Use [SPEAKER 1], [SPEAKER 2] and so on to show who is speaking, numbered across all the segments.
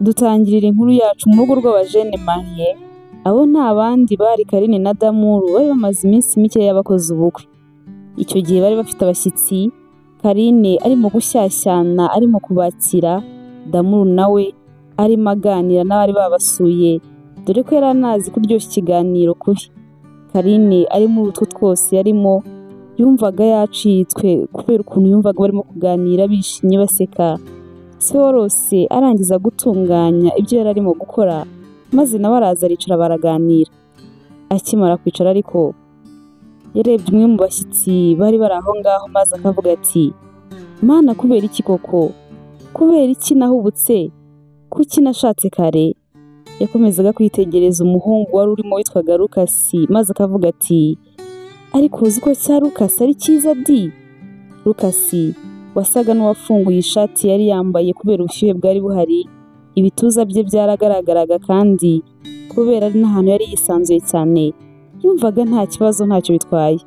[SPEAKER 1] Dutangirira inkuru yacu mu rugo rw'abajene mariye, abo nta bandi bari Karine na Damuru bari bamaze iminsi mikeya bakoze ubukwe. Icyo gihe bari bafite abashyitsi, Karine arimo gushyashyana arimo kubakira, Damuru nawe arimo aganira n'abari babasuye, dore ko yari anazi kuryoshya ikiganiro kubi. Karine ari muri utwo twose yarimo, yumvaga yacitswe kubera ukuntu yumvaga barimo kuganira bishimye baseka. Se warose arangiza gutunganya ibyo yari arimo gukora, maze nawe araza aricara baraganira. Akimara kwicara ariko, yarebye umwe mu bashyitsi bari bari aho ngaho maze akavuga ati: "Mana, kubera iki koko? Kubera iki nahubutse? Kuki nashatse kare?" Yakomezaga kwitegereza umuhungu wari urimo witwaga Lukasi maze akavuga ati: "Ariko uzi ko cya Lukasi ari cyiza di?" Lukasi wasaga n'uwafunguye ishati yari yambaye kubera ubushyuhe bwari buhari, ibituza bye byaragaragaraga kandi kubera ari n'ahantu yari yisanzuye cyane, yumvaga nta kibazo ntacyo bitwaye.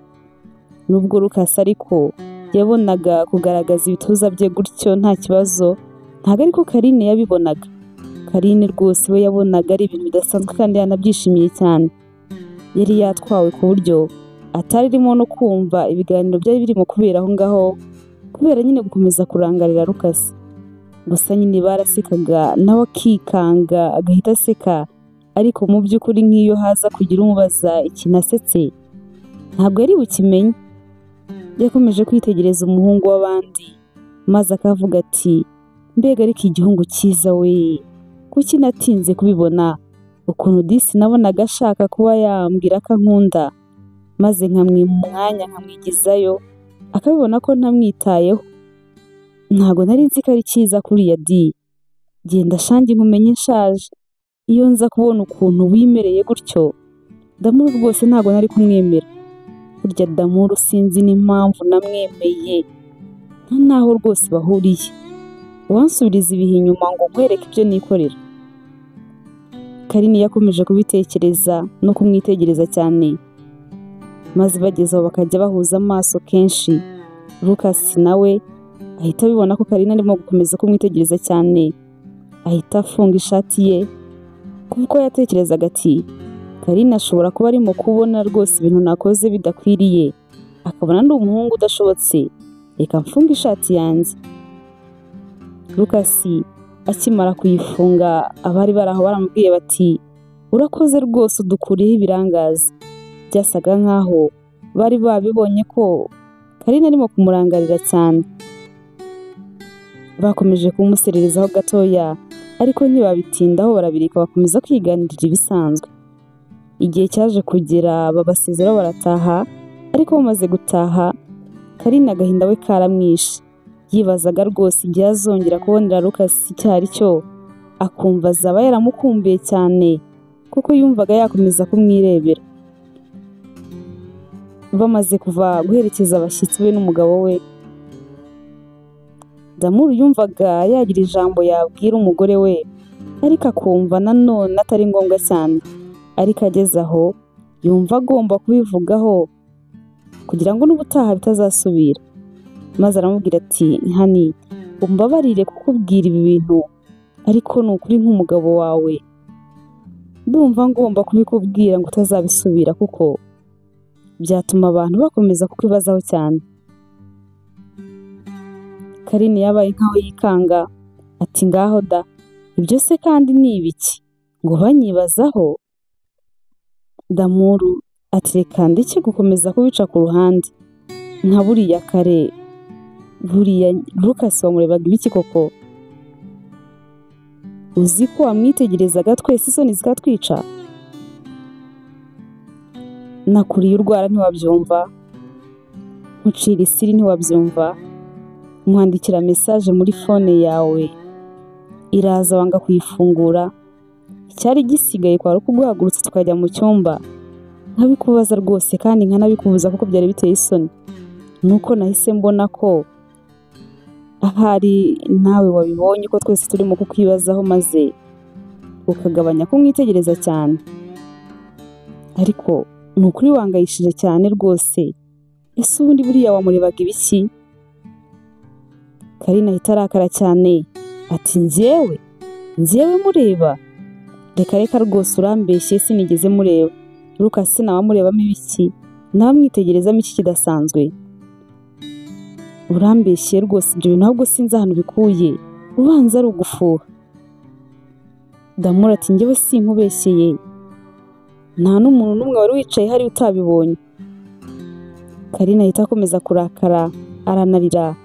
[SPEAKER 1] Nubwo Lukasi ariko yabonaga kugaragaza ibituza bye gutyo nta kibazo, ntabwo ariko Karine yabibonaga. Karine rwose we yabonaga ari ibintu bidasanzwe kandi yanabyishimiye cyane. Yari yatwawe ku buryo atari arimo no kumva ibiganiro byari birimo kubera aho ngaho, kubera nyine gukomeza kurangarira Lukasi. Gusa nyine barasekaga nawe akikanga agahita aseka, ariko mu by'ukuri nk'iyo haza kugira umubaza ikintu asetse, ntabwo yari bukimenye. Yakomeje kwitegereza umuhungu w'abandi maze akavuga ati: "Mbega ariko igihungu cyiza we, kuki natinze kubibona? Ukuntu disi nabonaga ashaka kuba yambwira ko ankunda, maze nkamwima umwanya nkamwigizayo, akabibona ko ntamwitayeho. Ntabwo nari nzi ko ari cyiza kuriya di. Genda shangi nkumenye nshaje. Iyo nza kubona ukuntu wimereye gutyo, Damuru rwose ntabwo nari kumwemera. Burya Damuru sinzi n'impamvu namwemeye, nta naho rwose bahuriye. Uwansubiriza ibihe inyuma ngo nkwereke ibyo nikorera." Karine yakomeje kubitekereza no kumwitegereza cyane, maze bageze aho bakajya bahuza amaso kenshi. Lukasi nawe ahita abibona ko Karine arimo gukomeza kumwitegereza cyane, ahita afunga ishati ye kuko yatekerezaga ati: "Karine ashobora kuba arimo kubona rwose ibintu nakoze bidakwiriye, akabona ndi umuhungu udashobotse, reka mfunge ishati yanjye." Lukasi akimara kuyifunga, abari bari aho baramubwiye bati: "Urakoze rwose udukuriyeho ibirangaza." Byasaga nkaho bari babibonye ko Karine arimo kumurangarira cyane. Bakomeje kumusererezaho gatoya, ariko ntibabitindaho barabireka bakomeza kwiganirira ibisanzwe. Igihe cyaje kugera babasezeraho barataha, ariko bamaze gutaha Karine agahinda we karamwishe. Yibazaga rwose igihe azongera kubonera Lukasi icyo ari cyo, akumva azaba yaramukumbuye cyane kuko yumvaga yakomeza kumwirebera. Bamaze kuva guherekeza abashyitsi be n'umugabo we, Damuru yumvaga yagira ijambo yabwira umugore we, ariko akumva nanone atari ngombwa cyane. Ariko ageze aho yumva agomba kubivugaho kugira ngo n'ubutaha bitazasubira. Maze aramubwira ati: "Hani, umbabarire kukubwira ibi bintu, ariko ni ukuri nk'umugabo wawe ndumva ngomba kubikubwira ngo utazabisubira, kuko byatuma abantu bakomeza kukwibazaho cyane." Karine yabaye nkaho yikanga ati: "Ngaho da, ibyo se kandi ni ibiki ngo banyibazaho?" Damuru ati: "Reka ndeke gukomeza kubica ku ruhande, nka buriya kare buriya Lukasi wamurebaga ibiki koko? Uzi ko wamwitegerezaga twese isoni zikatwica? Nakuriye urwara ntiwabyumva, nkucira isiri ntiwabyumva, nkwandikira mesaje muri fone yawe iraza wanga kuyifungura, icyari gisigaye kwari ukuguhagurutsa tukajya mu cyumba nkabikubaza rwose kandi nkanabikubuza kuko byari biteye isoni. Nuko nahise mbona ko ahari nawe wabibonye ko twese turimo kukwibazaho, maze ukagabanya kumwitegereza cyane. Ariko ni ukuri wangayishije cyane rwose, ese ubundi buriya wamurebaga ibiki?" Karine ahita arakara cyane ati: "Njyewe Njyewe mureba? Reka reka rwose urambeshye, sinigeze mureba. Lucas nabamurebamo ibiki? Nabamwitegerezamo iki kidasanzwe? Urambeshye rwose, ibyo bintu ahubwo sinzi ahantu bikuye, ubanza ari ugufuha. Damuru ati njyewe sinkubeshyeye, nta n'umuntu n'umwe wari wicaye hari utabibonye. Karine ahita akomeza kurakara, aranarira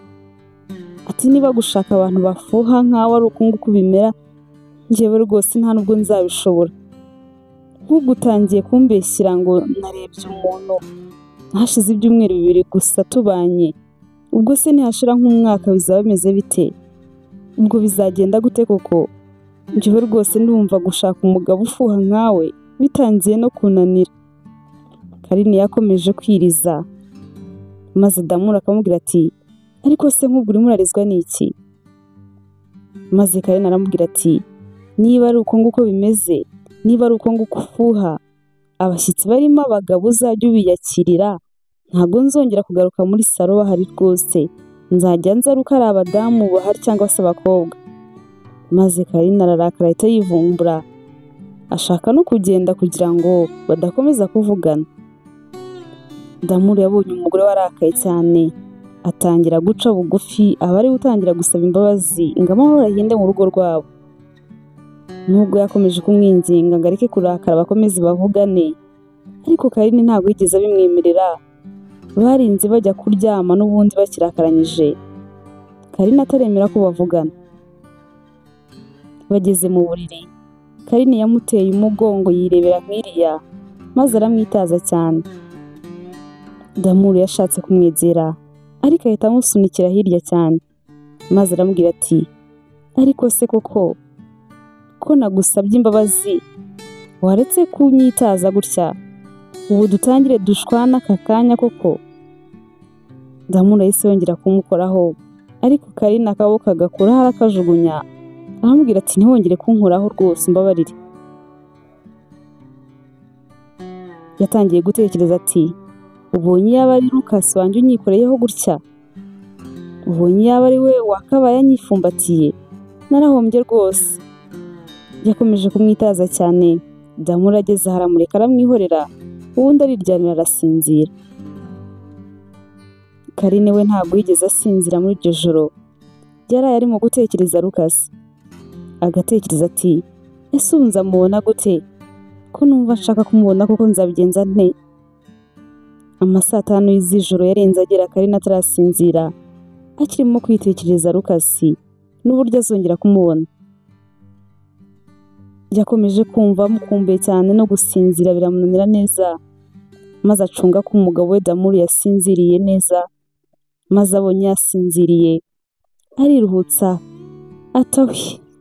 [SPEAKER 1] ati niba gushaka abantu bafuha nkawe ari uku nguku bimera, njyewe rwose nta nubwo nzabishobora. Nk'ubwo utangiye kumbeshyira ngo narebye umuntu hashize ibyumweru 2 gusa tubanye, ubwo se nihashira nk'umwaka bizaba bimeze bite? Ubwo bizagenda gute koko? Njyewe rwose ndumva gushaka umugabo ufuha nkawe bitangiye no kunanira. Karine yakomeje kwiriza, maze Damuru akamubwira ati ariko se nk'ubwo urimo urarizwa n'iki? Maze Karine aramubwira ati niba ari uko nguko bimeze, niba ari uko nguko ufuha, abashyitsi barimo abagabo uzajya ubiyakirira, ntabwo nzongera kugaruka muri salo bahari rwose, nzajya nza ari uko ari abadamu bahari cyangwa se abakobwa. Maze Karine ararakara ahita yivumbura, ashaka no kugenda kugira ngo badakomeza kuvugana. Damuru yabonye umugore warakaye cyane, atangira guca bugufi, aba ari gutangira gusaba imbabazi ngo amahoro ahinde mu rugo rwabo. Nubwo yakomeje kumwinginga ngo areke kurakara bakomeze bavugane, ariko Karine ntabwo yigeze abimwemerera. Barinze bajya kuryama n'ubundi bakirakaranyije, Karine ataremera ko bavugana. Bageze mu buriri, Karine yamuteye umugongo yirebera nk'iriya, maze aramwitaza cyane. Damuru yashatse kumwegera, ariko ahita amusunikira hirya cyane, maze aramubwira ati ariko se koko ko nagusabye imbabazi waretse kunyitaza gutya, ubu dutangire dushwana aka kanya koko? Damuru yahise yongera kumukoraho, ariko Karine akaboko agakuraho arakajugunya, aramubwira ati ntiwongere kunkoraho rwose, mbabarire. Yatangiye gutekereza ati ubonye yaba ari Lucas wanjye unyikoreyeho gutya, ubonye yaba ari we wakabaye anyifumbatiye, narahombye rwose. Yakomeje kumwitaza cyane, Damuru ageze aho aramureka aramwihorera, ubundi ariryamira arasinzira. Karine we ntabwo yigeze asinzira muri iryo joro, yaraye arimo gutekereza Lucas, agatekereza ati ese ubu nzamubona gute? Ko numva nshaka kumubona kuko nzabigenza nte? Amasaa 5 z'ijoro yarenze agera Karine atarasinzira, akirimo kwitekereza Lucas n'uburyo azongera kumubona. Yakomeje kumva amukumbuye cyane no gusinzira biramunanira neza, maze acunga ko umugabo we Damuru yasinziriye neza, maze abonye yasinziriye ariruhutsa ati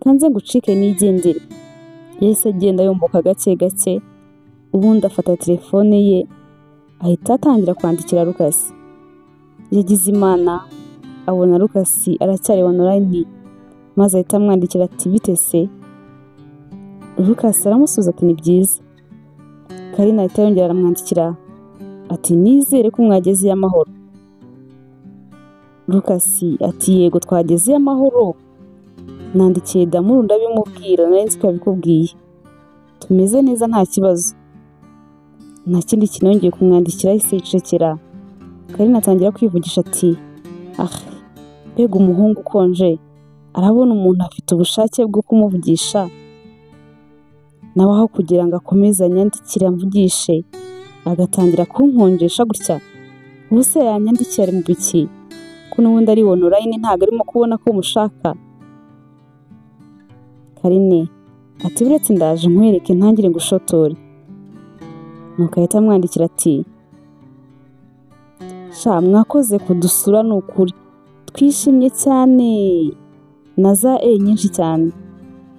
[SPEAKER 1] kanze ngucike nigendere. Yahise agenda yomboka gake gake, ubundi afata telefone ye ahita atangira kwandikira Lucas. Yagize Imana abona Lucas aracyari online, maze ahita amwandikira ati bite se? Lucas aramusubiza ati ni byiza. Karine ahita yongera aramwandikira ati nizere ko mwagezeyo amahoro. Lucas ati yego twagezeyo amahoro, nandikiye Damuru ndabimubwira, nari nzi ko yabikubwiye, tumeze neza nta kibazo. Nta kindi kintu yongeye kumwandikira, ahise yicecekera. Karine atangira kwivugisha ati ah, mbega umuhungu ukonje, arabona umuntu afite ubushake bwo kumuvugisha, nawe aho kugira ngo akomeze anyandikire amvugishe agatangira kunkonjesha gutya, ubu se yanyandikiye ari mu biki? Ko n'ubundi ari online ntabwo arimo kubona ko mushaka. Karine ati uretse ndaje nkwereke ntangire ngushotore. Nuko ahita amwandikira ati sha mwakoze kudusura ni ukuri, twishimye cyane na za e nyinshi cyane.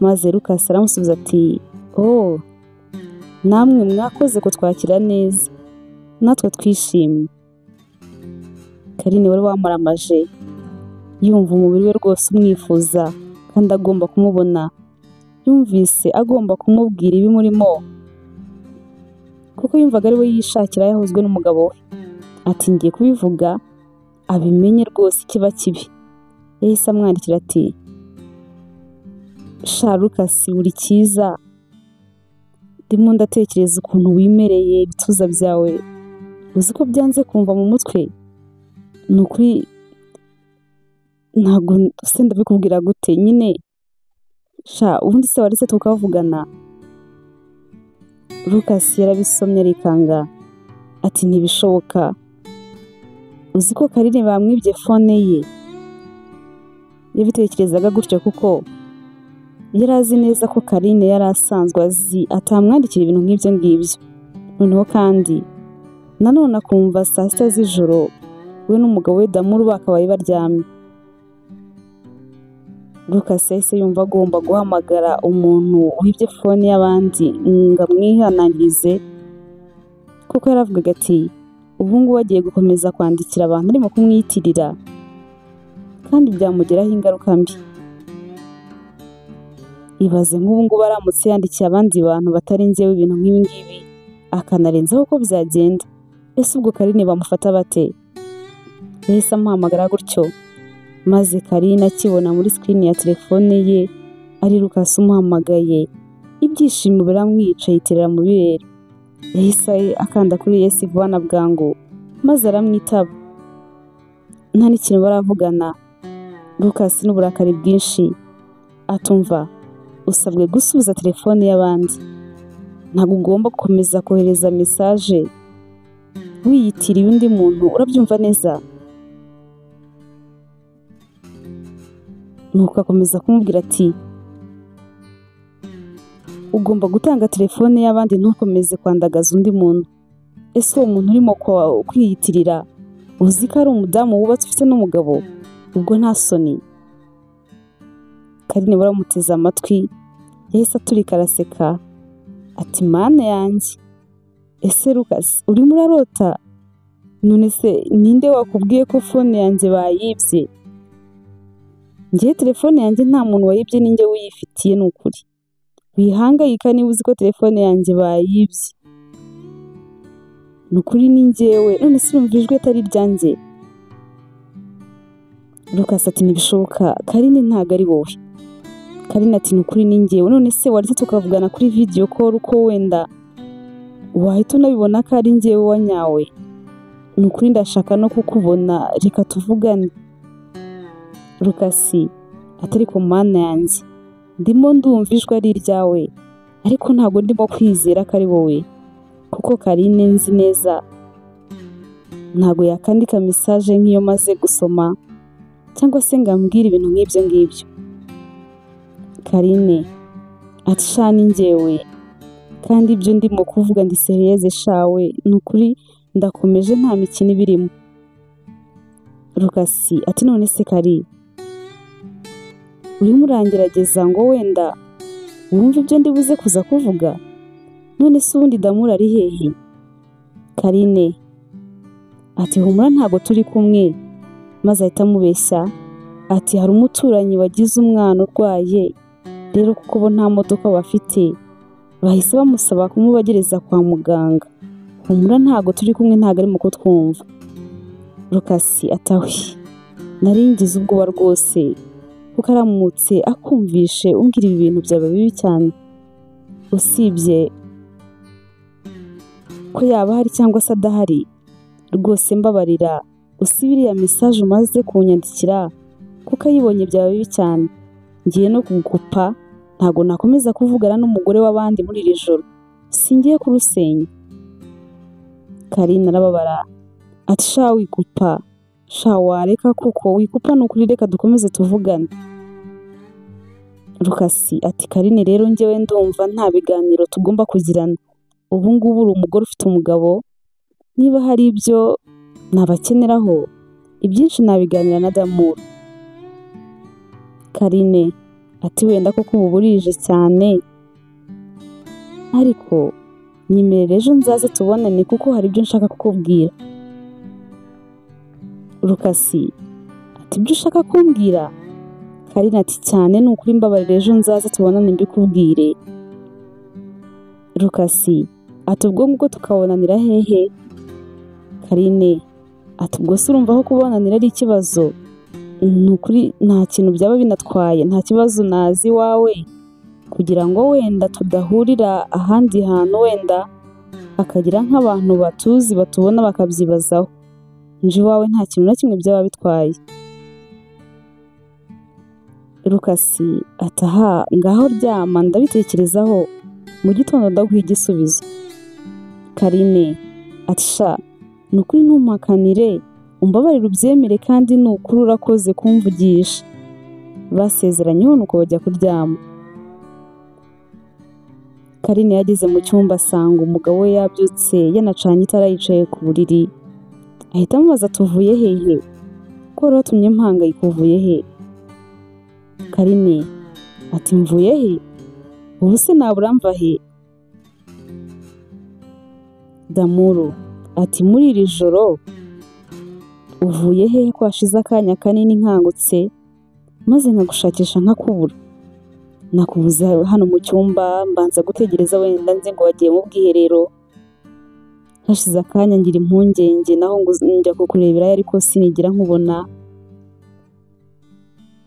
[SPEAKER 1] Maze Lucas aramusubiza ati oh namwe mwakoze kutwakira neza, natwe twishimye. Karine wari wamaramaje yumva umubiri we rwose umwifuza kandi agomba kumubona, yumvise agomba kumubwira ibimurimo kuko yumvaga ari we yishakira yahuzwe n'umugabo we. Ati ngiye kubivuga abimenye rwose ikiba kibi. Yahise amwandikira ati Sha Lucas buri cyiza, ndimo ndatekereza ukuntu wimereye ibituza byawe, uzi ko byanze kumva mu mutwe, ni ukuri ntabwo se ndabikubwira gute nyine, sha ubundi se waretse tukavugana. Lucas yarabisomye arikanga ati ntibishoboka, uzi ko Karine bamwibye fone ye. Yabitekerezaga gutyo kuko yari azi neza ko Karine yari asanzwe azi atamwandikira ibintu nk'ibyo ngibyo. Noneho kandi nanone akumva saa sita z'ijoro we n'umugabo we Damuru bakabaye baryamye. Lucas yahise yumva agomba guhamagara umuntu wibye fone y'abandi ngo amwihanangirize, kuko yaravugaga ati ubu ngubu agiye gukomeza kwandikira abantu arimo kumwiyitirira kandi byamugiraho ingaruka mbi. Ibaze nk'ubu ngubu aramutse yandikiye abandi bantu batari njyewe ibintu nk'ibi ngibi akanarenzaho uko byagenda, ese ubwo Karine bamufata bate? Yahise amuhamagara gutyo, maze Karine akibona muri sikirini ya telefone ye ari Lucas umuhamagaye, ibyishimo biramwica yiterera mu birere. Yahise akanda kuri yes vuba na bwangu maze aramwitaba. Nta n'ikintu baravugana, Lucas n'uburakari bwinshi atumva usabwe gusubiza telefone y'abandi, ntabwo ugomba gukomeza kohereza mesaje wiyitiriye undi muntu, urabyumva neza? Nuko akomeza kumubwira ati ugomba gutanga telefone y'abandi ntukomeze kwandagaza undi muntu. Ese uwo muntu urimo kwiyitirira uzi ko ari umudamu wubatse ufite n'umugabo, ubwo nta soni? Karine baramuteze amatwi, yahise aturika araseka ati mana yanjye, ese Lucas urimo urarota? None se ninde wakubwiye ko fone yanjye bayibye? Njye telefone yanjye nta muntu wayibye, ninjye uyifitiye ni ukuri. Wihangayika niba uzi ko telefone yanjye bayibye, ni ukuri ni njyewe. None se urumva ijwi atari iryanjye? Lucas ati ntibishoboka Karine ntabwo ari wowe. Karine ati ni ukuri ni njyewe. None se waretse tukavugana kuri video call uko wenda wahita unabibona ko ari njyewe wanyawe? Ni ukuri ndashaka no kukubona, reka tuvugane. Lucas ati ariko mana yanjye, ndimo ndumva ijwi ari iryawe ariko ntabwo ndimo kwizera ko ari wowe, kuko Karine nzi neza ntabwo yakandika mesaje nk'iyo maze gusoma cyangwa se ngo ambwire ibintu nk'ibyo ngibyo. Karine ati sha ni njyewe, kandi ibyo ndimo kuvuga ndi seriyeze shawe, ni ukuri ndakomeje nta mikino ibirimo. Lucas ati none se Kari, urimo urangerageza ngo wenda wumve ibyo ndibuze kuza kuvuga? None se ubundi Damuru ari hehe? Karine ati humura ntabwo turi kumwe, maze ahita amubeshya ati hari umuturanyi wagize umwana urwaye, rero kuko bo nta modoka bafite bahise bamusaba kumubagereza kwa muganga. Humura ntabwo turi kumwe, ntabwo arimo kutwumva. Lucas atawe nari ngize ubwoba rwose, kuko aramutse akumvishe umbwira ibi bintu byaba bibi cyane, usibye ko yaba ahari cyangwa se adahari, rwose mbabarira usibe iriya mesaje umaze kunyandikira kuko ayibonye byaba bibi cyane. Ngiye no kugukupa, ntabwo nakomeza kuvugana n'umugore w'abandi muri iri joro, singiye kurusenya. Karine arababara ati sha wikupa, sha wareka kuko wikupa ni ukuri, reka dukomeze tuvugane. Lucas ati Karine rero njyewe ndumva nta biganiro tugomba kugirana, ubu ngubu uri umugore ufite umugabo, niba hari ibyo nabakeneraho ibyinshi nabiganira na Damuru. Karine ati wenda koko ubu burije cyane, ariko nyemerera ejo nzaze tubonane kuko hari ibyo nshaka kukubwira. Lucas ati ibyo ushaka kumbwira? Karine ati cyane ni ukuri mbabarira ejo nzaze tubonane mbikubwire. Lucas ati ubwo ngubwo tukabonanira hehe? Karine ati ubwo se urumva aho kubonanira ari ikibazo? Ni ukuri nta kintu byaba binatwaye, nta kibazo nazi iwawe kugira ngo wenda tudahurira ahandi hantu, wenda hakagira nk'abantu batuzi batubona bakabyibazaho. Nje iwawe nta kintu na kimwe byaba bitwaye. Lukasi ati aha ngaho ryama ndabitekerezaho, mu gitondo ndaguha igisubizo. Karine ati sha ni ukuri ntumpakanire, umbabarire ubyemere kandi ni ukuri urakoze kumvugisha. Basezeranyeho nuko bajya kuryama. Karine yageze mu cyumba asanga umugabo we yabyutse yanacanye itara yicaye ku buriri. Ahita amubaza tuvuye hehe? Ko wari watumye mpangayika uvuye he? Karine ati mvuye he? Ubu se nabura mva he? Damuru ati muri iri joro uvuye hehe ko hashize akanya kanini nkangutse maze nkagushakisha nkakubura? Nakubuze hano mu cyumba mbanza gutegereza wenda nzi ngo wagiye mu bwiherero. Hashize akanya ngira impungenge naho ngo njya kukureberayo ariko sinigira nkubona.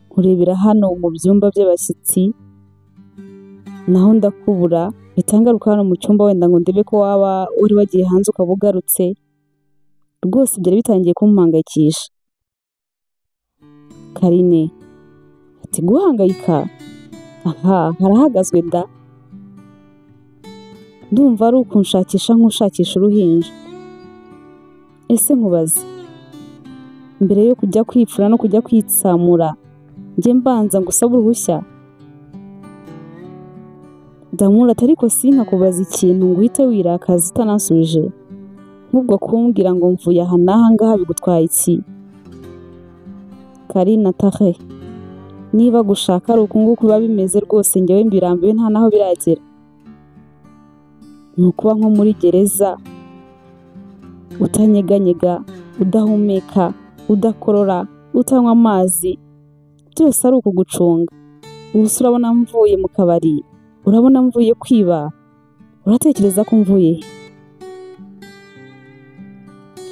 [SPEAKER 1] Nkurebera hano mu byumba by'abashyitsi naho ndakubura, mpita ngaruka hano mu cyumba wenda ngo ndebe ko waba wari wagiye hanze ukaba ugarutse. Rwose byari bitangiye kumpangayikisha. Karine ati guhangayika? Aha harahagazwe da, ndumva ari ukunshakisha nk'ushakisha uruhinja. Ese nkubaze, mbere yo kujya kwipfura no kujya kwitsamura njye mbanza ngusabe uruhushya? Damuru ati ariko sinkakubaza ikintu ngo uhite wirakaza utanansubije. Nk'ubwo kumbwira ngo mvuye aha n'aha ngaha bigutwaye iki? Karine ati niba gushaka ari uku nguku biba bimeze rwose njyewe mbirambiwe nta naho biragera. Ni ukuba nko muri gereza utanyeganyega, udahumeka, udakorora, utanywa amazi, byose ari ukugucunga. Ubu se urabona mvuye mu kabari, urabona mvuye kwiba, uratekereza ko mvuye he?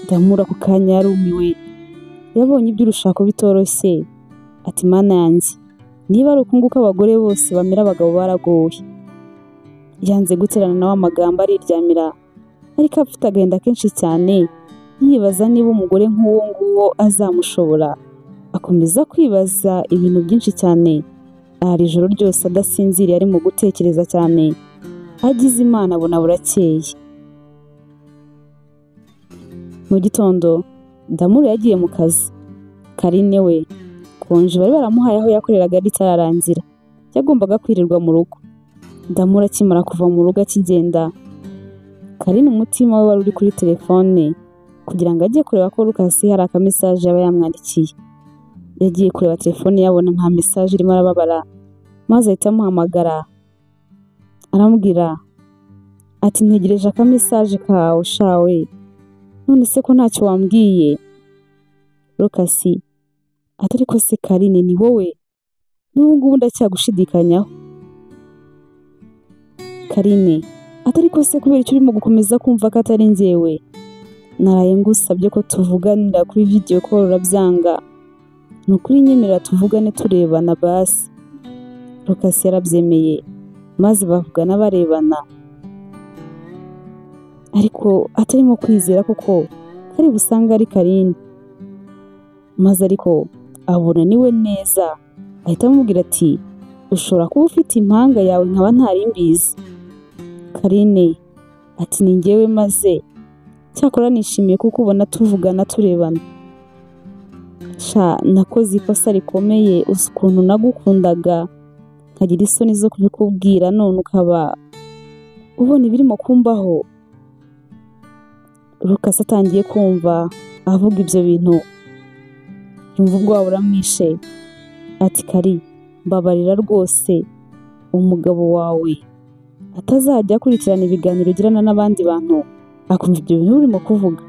[SPEAKER 1] Damuru ako kanya yarumiwe, yabonye iby'urushako bitoroshye. Ati mana yanjye, niba ari uku nguku abagore bose bamera abagabo baragowe. Yanze guterana nawe amagambo ariryamira, ariko afite agahinda kenshi cyane, yibaza niba umugore nk'uwo nguwo azamushobora. Akomeza kwibaza ibintu byinshi cyane, arara ijoro ryose adasinziriye arimo gutekereza cyane. Agize Imana abona burakeye. Mu gitondo Damuru yagiye mu kazi. Karine we konje bari baramuhaye aho yakoreraga ritararangira, yagombaga kwirirwa mu rugo. Damuru akimara kuva mu rugo akigenda, Karine umutima we wari uri kuri telefone kugira ngo ajye kureba ko Lukasi hari akamesaje yaba yamwandikiye. Yagiye kureba telefone yabona nta mesaje irimo, arababara, maze ahita amuhamagara aramubwira ati ntegereje akamesaje kawe shawe, none se ko ntacyo wambwiye? Lukasi ati ariko se Karine ni wowe? N'ubu ngubu ndacyagushidikanyaho. Karine ati ariko se kubera icyo urimo gukomeza kumva ko atari njyewe? Naraye ngusabye ko tuvuganira kuri video call urabyanga. Ni ukuri nyemerera tuvugane turebana basi. Lukasi yarabyemeye maze bavugana barebana, ariko atarimo kwizera koko kari busange ari Karine. Maze ariko abona niwe neza, ahita amubwira ati ushobora kuba ufite impanga yawe nkaba ntari mbizi. Karine ati ni njyewe, maze cyakora nishimiye kuko ubona tuvugana turebana. Sha nakoze ikosa rikomeye, uzi ukuntu nagukundaga nkagira isoni zo kubikubwira, none ukaba ubona ibirimo kumbaho. Lukasi atangiye kumva avuga ibyo bintu, yumva ubwoba buramwishe. Ati Kari mbabarira rwose, umugabo wawe atazajya akurikirana ibiganiro ugirana n'abandi bantu akumva ibyo bintu urimo kuvuga,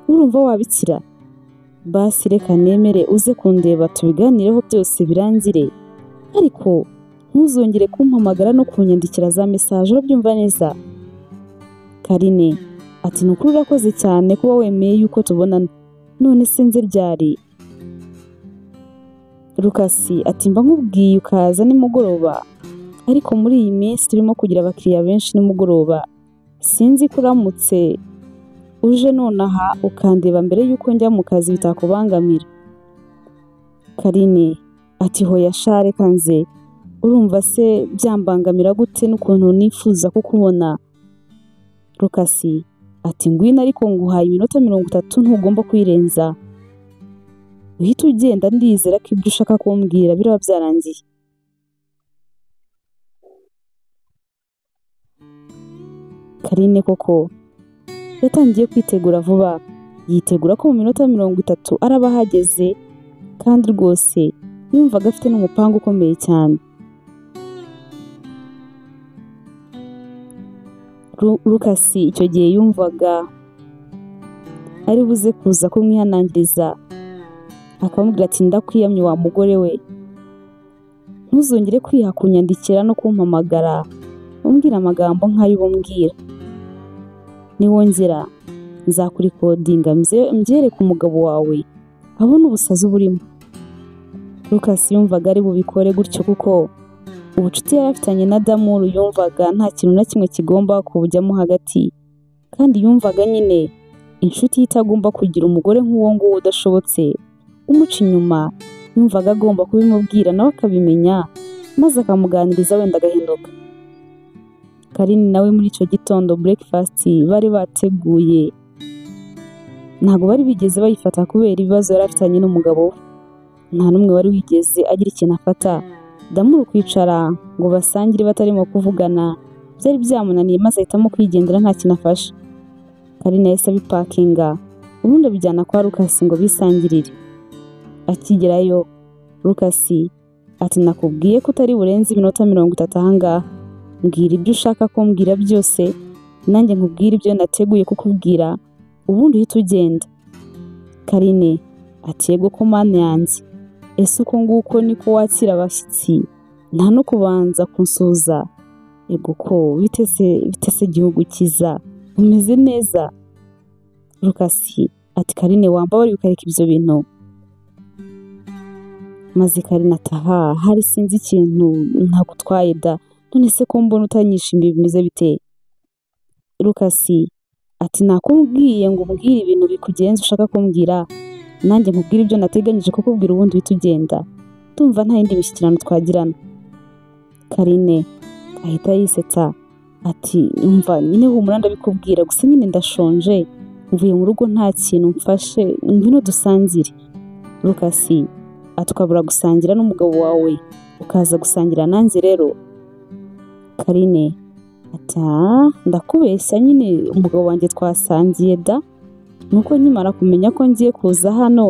[SPEAKER 1] urumva wabikira? Basi reka nemere uze kundeba tubiganireho byose birangire, ariko ntuzongere kumpamagara no kunyandikira za mesaje, urabyumva neza? Karine ati ni ukuri urakoze cyane kuba wemeye yuko tubonana, none se nze ryari? Lukasi ati mba nkubwiye ukaza nimugoroba, ariko muri iyi minsi turimo kugira abakiriya benshi nimugoroba, sinzi ko uramutse uje nonaha ukandeba mbere y'uko njya mu kazi bitakubangamira. Karine ati hoya sha reka nze, urumva se byambangamira gute n'ukuntu nifuza kukubona? Lukasi ati ngwino ariko nguhaye iminota 30 ntugomba kuyirenza, uhita ugenda, ndizera ko ibyo ushaka kumbwira biraba byarangiye. Karine koko yatangiye kwitegura vuba, yitegura ko mu minota 30 araba ahageze, kandi rwose yumvaga afite n'umupango ukomeye cyane. Lukasi icyo gihe yumvaga ari buze kuza kumwihanangiriza, akamubwira ati ndakwiyamye wa mugore we, ntuzongere kwiha kunyandikira no kumpamagara umbwira amagambo nk'ayo umbwira, niwongera nzakurikodinga mbyereke umugabo wawe abone ubusazi burimo. Lukasi yumvaga ari bubikore gutyo kuko ubucuti yari afitanye na Damuru yumvaga nta kintu na kimwe kigomba kubujyamo hagati, kandi yumvaga nyine inshuti ye itagomba kugira umugore nk'uwo nguwo udashobotse umuca inyuma, yumvaga agomba kubimubwira nawe akabimenya maze akamuganiriza wenda agahinduka. Karine nawe muri icyo gitondo breakfast bari bateguye ntabwo bari bigeze bayifata kubera ibibazo yari afitanye n'umugabo we, nta n'umwe wari wigeze agira ikintu afata. Damuru kwicara ngo basangire batarimo kuvugana byari byamunaniye, maze ahitamo kwigendera nta kintu afashe. Karine yahise abipakinga ubundi abijyana kwa Lukasi ngo bisangirire. Akigerayo Lukasi ati nakubwiye ko utari burenze iminota 30 ahangaha, mbwira ibyo ushaka kumbwira byose nanjye nkubwire ibyo nateguye kukubwira, ubundi uhita ugenda. Karine ati yego ko mana yanjye, ese uko nguko niko wakira abashyitsi nta no kubanza kunsuhuza? Yego ko bitese igihugu kiza, umeze neza? Lukasi ati Karine wambabariye ukareka ibyo bintu. Maze Karine ataha hari sinzi ikintu ntagutwaye da, none se ko mbona utanyishimiye bimeze bite? Lukasi ati nakubwiye ngo umbwire ibintu bikugenza ushaka kumbwira, nanjye nkubwire ibyo nateganyije kukubwira ubundi uhita ugenda, ndumva nta yindi mishyikirano twagirana. Karine ahita yisetsa ati umva nyine humura ndabikubwira, gusa nyine ndashonje, mvuye mu rugo nta kintu mfashe, ngwino dusangire. Lukasi ati ukabura gusangira n'umugabo wawe ukaza gusangira nanjye rero? Karine ati ndakubeshya nyine umugabo wanjye twasangiye da, nuko nkimara kumenya ko ngiye kuza hano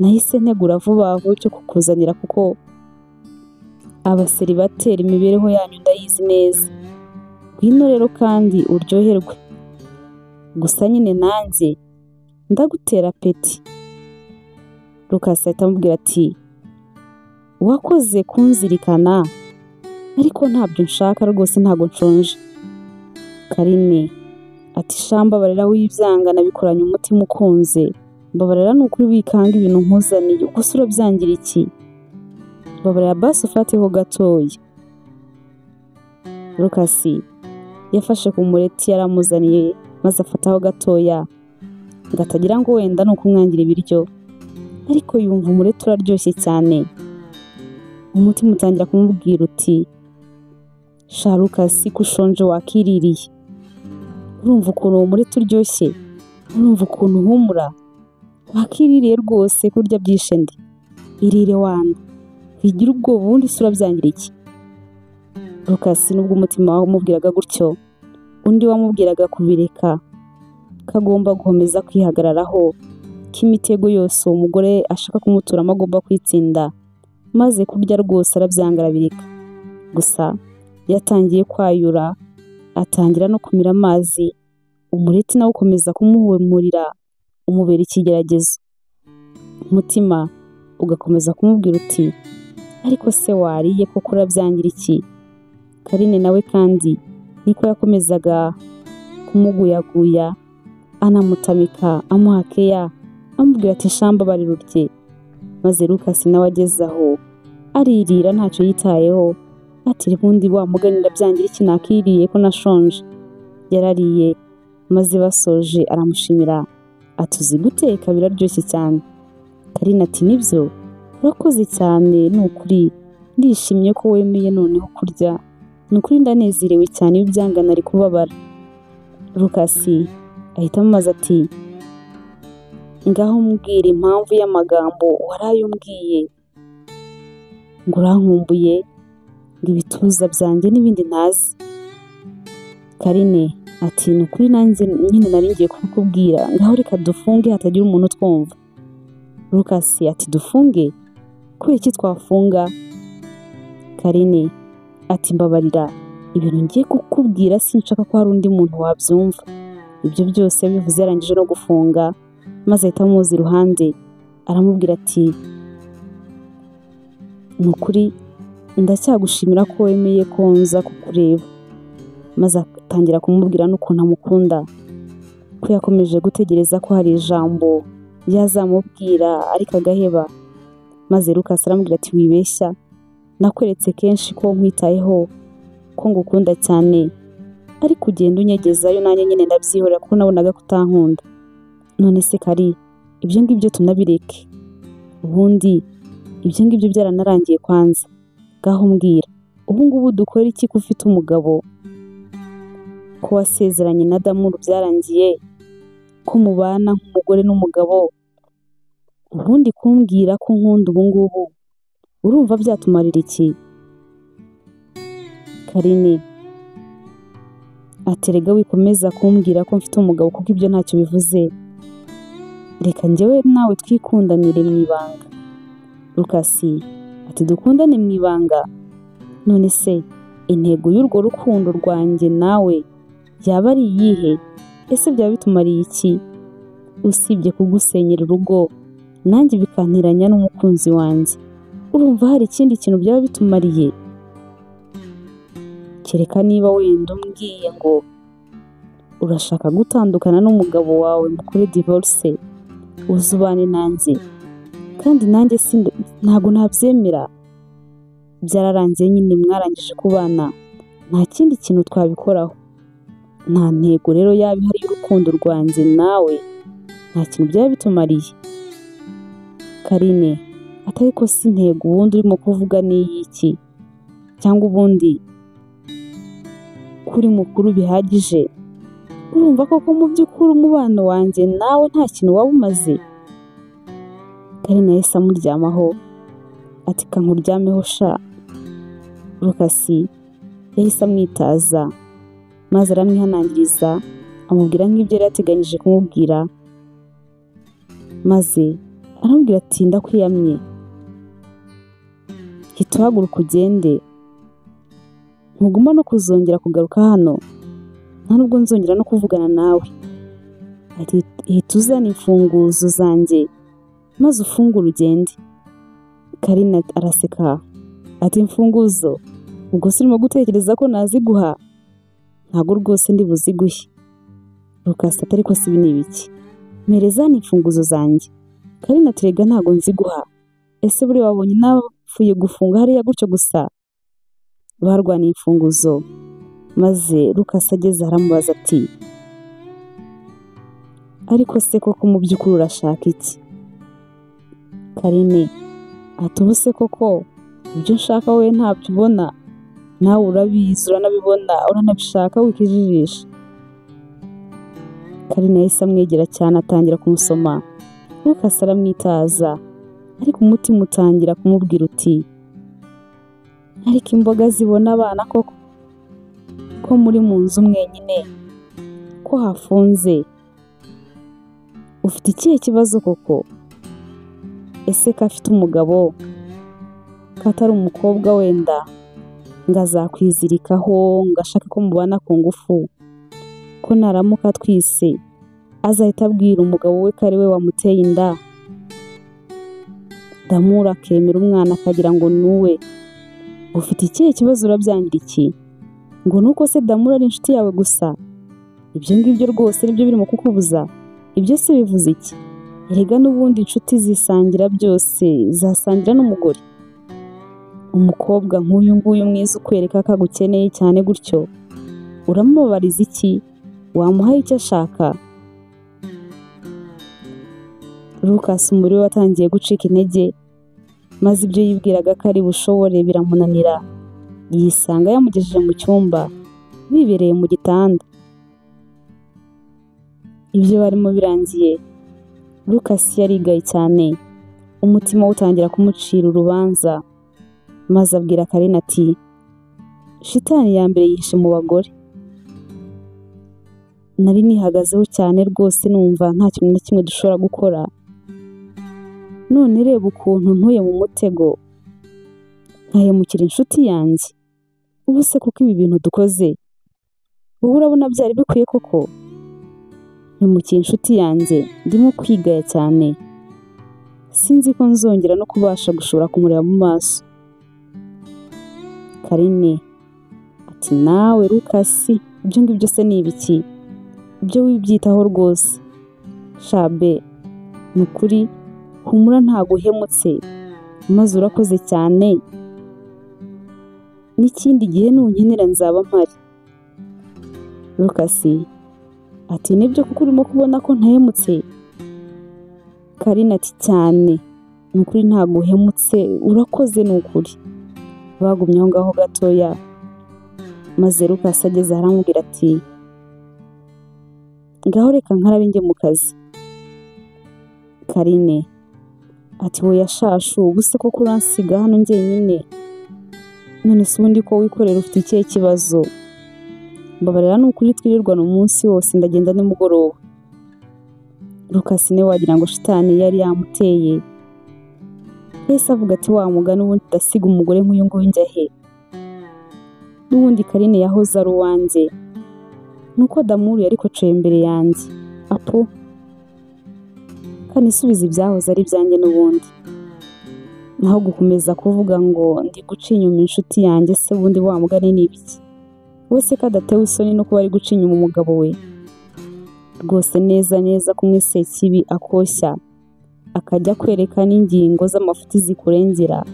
[SPEAKER 1] nahise ntegura vuba vuba icyo kukuzanira, kuko abaseribateri imibereho yanyu ndayizi neza, ngwino rero kandi uryoherwe, gusa nyine nanjye ndagutera peti. Lukasi ahita amubwira ati wakoze kunzirikana ariko ntabyo nshaka rwose, ntabwo nshonje. Karine ati sha mbabarira w'ibyanga nabikoranye umutima ukunze, mbabarira ni ukuri wikanga ibintu nkuzaniye, ubwo se urabyangira iki? Mbabarira basi ufateho gatoya. Lukasi yafashe ku mureti yaramuzaniye maze afataho gatoya, ngo atagira ngo wenda ni ukumwangira ibiryo, ariko yumva umureti uraryoshye cyane. Umutima utangira kumubwira uti sha Lukasi ko ushonje wakiririye, urumva ukuntu uwo mureti uryoshye, urumva ukuntu uhumura, wakiririye rwose kurya byishe ndi, irire wana, wigira ubwoba ubundi se urabyangira iki? Lukasi nubwo umutima wamubwiraga gutyo, undi wamubwiraga kubireka, ko agomba gukomeza kwihagararaho, ko imitego yose uwo mugore ashaka kumuturamo agomba kwitsinda, maze kurya rwose arabyanga arabireka. Gusa yatangiye kwayura, atangira no kumira amazi, umureti nawe ukomeza kumuhumurira, umubera ikigeragezo. Umutima ugakomeza kumubwira uti ariko se wariye koko urabyangira iki? Karine nawe kandi niko yakomezaga kumuguyaguya, anamutamika amuha keya, amubwira ati sha mbabarira urye. Maze Lucas nawe ageze aho aririra ntacyo yitayeho, ati ubundi wa mugani ndabyangira iki nakiriye ko nashonje. Yarariye maze basoje aramushimira ati uzi guteka biraryoshye cyane. Karine ati nibyo urakoze cyane ni ukuri ndishimye ko wemeye noneho kurya, ni ukuri ndanezerewe cyane iyo ubyangana ari kubabara. Lucas ahita amubaza ati ngaho mbwira impamvu y'amagambo waraye umbwiye ngo urankumbuye, ngo ibituza byanjye n'ibindi ntazi. Karine ati ni ukuri nanjye nyine nari ngiye kubikubwira, ngaho reka dufunge hatagira umuntu utwumva. Lucas ati dufunge? Kubera iki twafunga? Karine ati mbabarira ibintu ngiye kukubwira sinshaka ko hari undi muntu wabyumva. Ibyo byose yabivuze yarangije no gufunga, maze ahita amuza iruhande aramubwira ati ni ukuri ndacyagushimira ko wemeye ko nza kukureba. Maze atangira kumubwira n'ukuntu amukunda, ko yakomeje gutegereza ko hari ijambo yazamubwira ariko agaheba. Maze Lucas aramubwira ati wibeshya, nakweretse kenshi ko nkwitayeho, ko ngukunda cyane, ariko ugenda unyegezayo nanjye nyine ndabyihorera kuko nabonaga ko utankunda. None se Kari, ibyo ngibyo tunabireke, ubundi ibyo ngibyo byaranarangiye kwanza, ngaho mbwira ubu ngubu dukora iki ko ufite umugabo, ko wasezeranye na Damuru byarangiye, ko mubana nk'umugore n'umugabo, ubundi kumbwira ko nkunda ubu ngubu urumva byatumarira iki? Karine ati erega wikomeza kumbwira ko mfite umugabo kuko ibyo ntacyo bivuze, reka njyewe nawe twikundanire mu ibanga. Lucas ati dukundane mu ibanga? None se intego y'urwo rukundo rwanjye nawe yaba ari iyihe? Ese byaba bitumariye iki usibye kugusenyera urugo nanjye bikantiranya n'umukunzi wanjye? Urumva hari ikindi kintu byaba bitumariye? Kereka niba wenda umbwiye ngo urashaka gutandukana n'umugabo wawe mukore divorce uzubane nanjye, kandi nanjye ntabwo nabyemera. Byararangiye nyine mwarangije kubana, nta kindi kintu twabikoraho. Nta ntego rero yaba ihari y'urukundo rwanjye nawe, nta kintu byaba bitumariye. Karine ati ariko si intego ubundi urimo kuvuga ni iy'iki? Cyangwa ubundi kuri mukuru bihagije? Urumva koko mu by'ukuri umubano wanjye nawe nta kintu waba umaze? Karine yahise amuryamaho ati kankuryameho sha. Lucas yahise amwitaza maze aramwihanangiriza amubwira nk'ibyo yari yateganyije kumubwira, maze aramubwira ati ndakwiyamye, hita uhaguruka ugende, ntugomba no kuzongera kugaruka hano, nta nubwo nzongera no kuvugana nawe. Ati hita uzana imfunguzo zanjye maze ufungure ugende. Karine araseka ati imfunguzo ubwo se urimo gutekereza ko naziguha? Ntabwo rwose ndi buziguhe. Lucas ati ariko si ibi ni ibiki? Mpereza hano imfunguzo zanjye. Karine ati rega ntabwo nziguha, ese buriya wabonye napfuye gufunga hariya gutyo gusa? Barwaniye imfunguzo, maze Lucas ageze aramubaza ati ariko se koko mu by'ukuri urashaka iki? Karine ati ubu se koko ibyo nshaka wowe ntabyo ubona, nawe urabizi uranabibona uranabishaka wikijijisha. Karine yahise amwegera cyane atangira kumusoma, Lucas aramwitaza ariko umutima utangira kumubwira uti ariko imboga zibona abana koko, ko muri mu nzu mwenyine, ko hafunze, ufite ikihe kibazo koko? Ese ko afite umugabo, ko atari umukobwa wenda ngo azakwizirikaho ngo ashake ko mubana ku ngufu, ko naramuka atwise azahita abwira umugabo we ko ari we wamuteye inda, Damuru akemera umwana akagira ngo ni uwe. Ufite ikihe kibazo urabyangira iki? Ngo nuko se Damuru ari inshuti yawe gusa? Ibyo ngibyo rwose nibyo birimo kukubuza? Ibyo se bivuze iki? Erega n'ubundi inshuti zisangira byose, zasangira n'umugore. Umukobwa nk'uyu nguyu mwiza ukwereka ko agukeneye cyane gutyo, uramubabariza iki? Wamuhaye icyo ashaka? Lucas umubiri we watangiye gucika intege, maze ibyo yibwiraga ko ari bushobore biramunanira. Yisanga yamugejeje mu cyumba, bibereye mu gitanda. Ibyo barimo birangiye, Lucas yarigaye cyane, umutima we utangira kumucira urubanza, maze abwira Karine ati shitani ya mbere yihishe mu bagore. Nari nihagazeho cyane rwose numva nta kintu na kimwe dushobora gukora. None reba ukuntu ntuye mu mutego, nkahemukira inshuti yanjye. Ubu se kuko ibi bintu dukoze, wowe urabona byari bikwiye koko? Mpemukiye inshuti yanjye, ndimo kwigaya cyane. Sinzi ko nzongera no kubasha gushobora kumureba mu maso. Karine ati nawe Lucas, ibyo ngibyo se ni ibiki? Ibyo wibyitaho rwose. Shabe, ni ukuri humura ntago uhemutse, maze urakoze cyane. N'ikindi gihe nunkenera nzaba mpari. Lucas ati nibyo kuko urimo kubona ko ntahemutse? Karine ati cyane, ni ukuri ntago uhemutse, urakoze ni ukuri. Bagumye aho ngaho gatoya, maze Lucas ageze aramubwira ati ngaho reka nkarabe njye mu kazi. Karine ati oya shashu, ubu se koko uransiga hano njyenyine? None se ubundi ko wikorera ufite ikihe kibazo? Mbabarira ni ukuri twirirwana umunsi wose, ndagenda nimugoroba. Lucas niwe wagira ngo shitani yari yamuteye. Yahise avuga ati wa mugani ubundi ndasiga umugore nk'uyu nguyu njya he? N'ubundi Karine yahoze ari uwanjye, nuko Damuru yari kocoye imbere yanjye. Apo kanisubiza ibyahoze ari ibyanjye n'ubundi. Naho gukomeza kuvuga ngo ndi guca inyuma inshuti yanjye se ubundi wa mugani ni ibiki? We se ko adatewe isoni no kuba ari guca inyuma umugabo we? Rwose neza neza kumwe Sekibi akoshya, akajya kwereka n'ingingo z'amafuti zikurengera,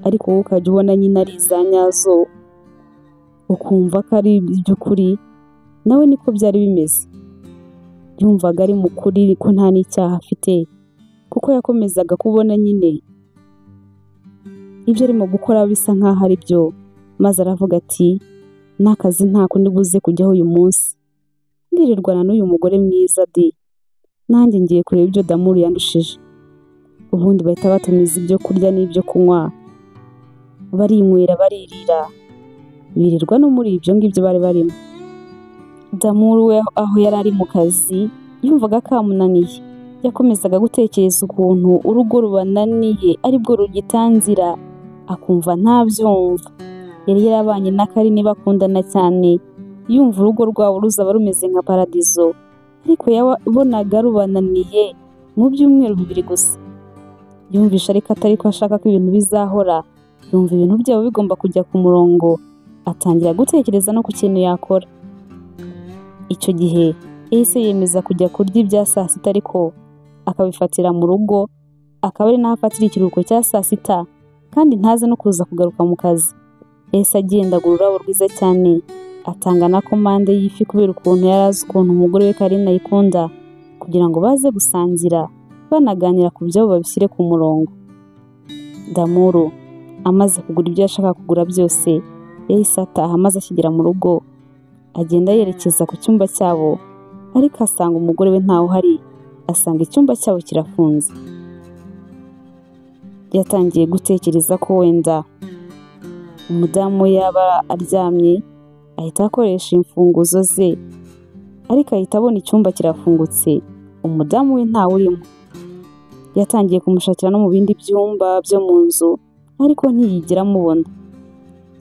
[SPEAKER 1] ariko wowe ukajya ubona nyine ari iza nyazo, ukumva ko ari iby'ukuri. Nawe niko byari bimeze. Yumvaga ari mukuri ko nta n'icyaha afite, kuko yakomezaga kubona nyine ibyo arimo gukora bisa nkaho ari byo. Maze aravuga ati n'akazi nta kundi buze kujyaho uyu munsi, ndirirwana n'uyu mugore mwiza di, nanjye ngiye kureba ibyo Damuru yandushije. Ubundi bahita batumiza ibyo kurya n'ibyo kunywa, barinywera baririra, birirwa no muri ibyo ngibyo bari barimo. Damuru we aho yari ari mu kazi yumvaga kamunaniye. Yakomezaga gutekereza ukuntu urugo rubananiye aribwo rugitangira, akumva ntabyumva. Yari yarabanye na Karine bakundana cyane, yumva urugo rwabo ruzaba rumeze nka paradizo, ariko yabonaga rubananiye mu byumweru bibiri gusa. Yumvisha ariko atari ko ashaka ko ibintu bizahora, yumva ibintu byabo bigomba kujya ku murongo, atangira gutekereza no ku kintu yakora. Icyo gihe yahise yemeza kujya kurya ibya saa sita, ariko akabifatira mu rugo, akaba ari naho afatira ikiruhuko cya saa sita, kandi ntaze no kuza kugaruka mu kazi. Yahise agenda agura ururabo rwiza cyane, atanga na komande y'ifi kubera ukuntu yari azi ukuntu umugore we Karine ayikunda, kugira ngo baze gusangira banaganira ku byabo babishyire ku murongo. Damuru amaze kugura ibyo yashakaga kugura byose, yahise ataha, maze akigera mu rugo agenda yerekeza ku cyumba cyabo, ariko asanga umugore we ntawe uhari, asanga icyumba cyabo kirafunze. Yatangiye gutekereza ko wenda umudamu we yaba aryamye, ahita akoresha imfunguzo ze, ariko ahita abona icyumba kirafungutse, umudamu we ntawe urimo. Yatangiye kumushakira no mu bindi byumba byo mu nzu, ariko ntiyigera amubona.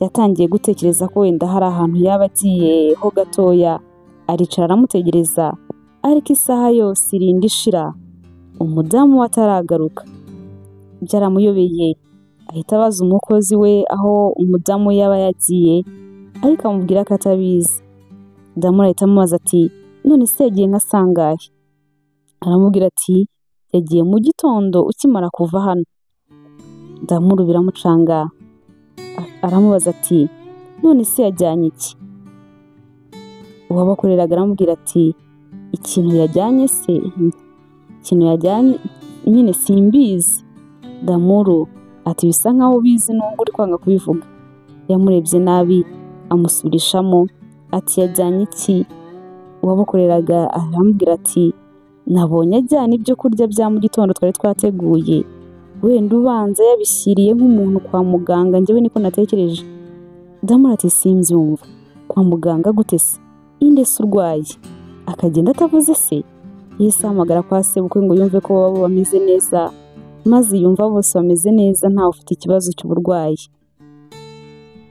[SPEAKER 1] Yatangiye gutekereza ko wenda hari ahantu yaba agiye ho gatoya, aricara aramutegereza, ariko isaha yose irinda ishira, umudamu we ataragaruka. Byaramuyobeye, ahita abaza umukozi we aho umudamu we yaba yagiye, ariko amubwira ko atabizi. Damuru ahita amubaza ati none se yagiye nka sangahe? Aramubwira ati Yagiye mu gitondo ukimara kuva hano. Damuru biramucanga, aramubaza ati none se yajyanye iki? Uwabakoreraga aramubwira ati ikintu yajyanye se, ikintu yajyanye nyine simbizi. Damuru ati bisa nkaho ubizi nubwo uri kwanga kubivuga. Yamurebye nabi amusubirishamo ati yajyanye iki? Uwabakoreraga aramubwira ati nabonye ajyana ibyo kurya bya mu gitondo twari twateguye, wenda ubanza yabishyiriye nk'umuntu kwa muganga, njyewe niko natekereje. Damuru ati simbyumva, kwa muganga gute se? Inde se urwaye akagenda atavuze se? Yahise ahamagara kwa sebukwe ngo yumve ko baba bameze neza, maze yumva bose bameze neza ntawe ufite ikibazo cy'uburwayi.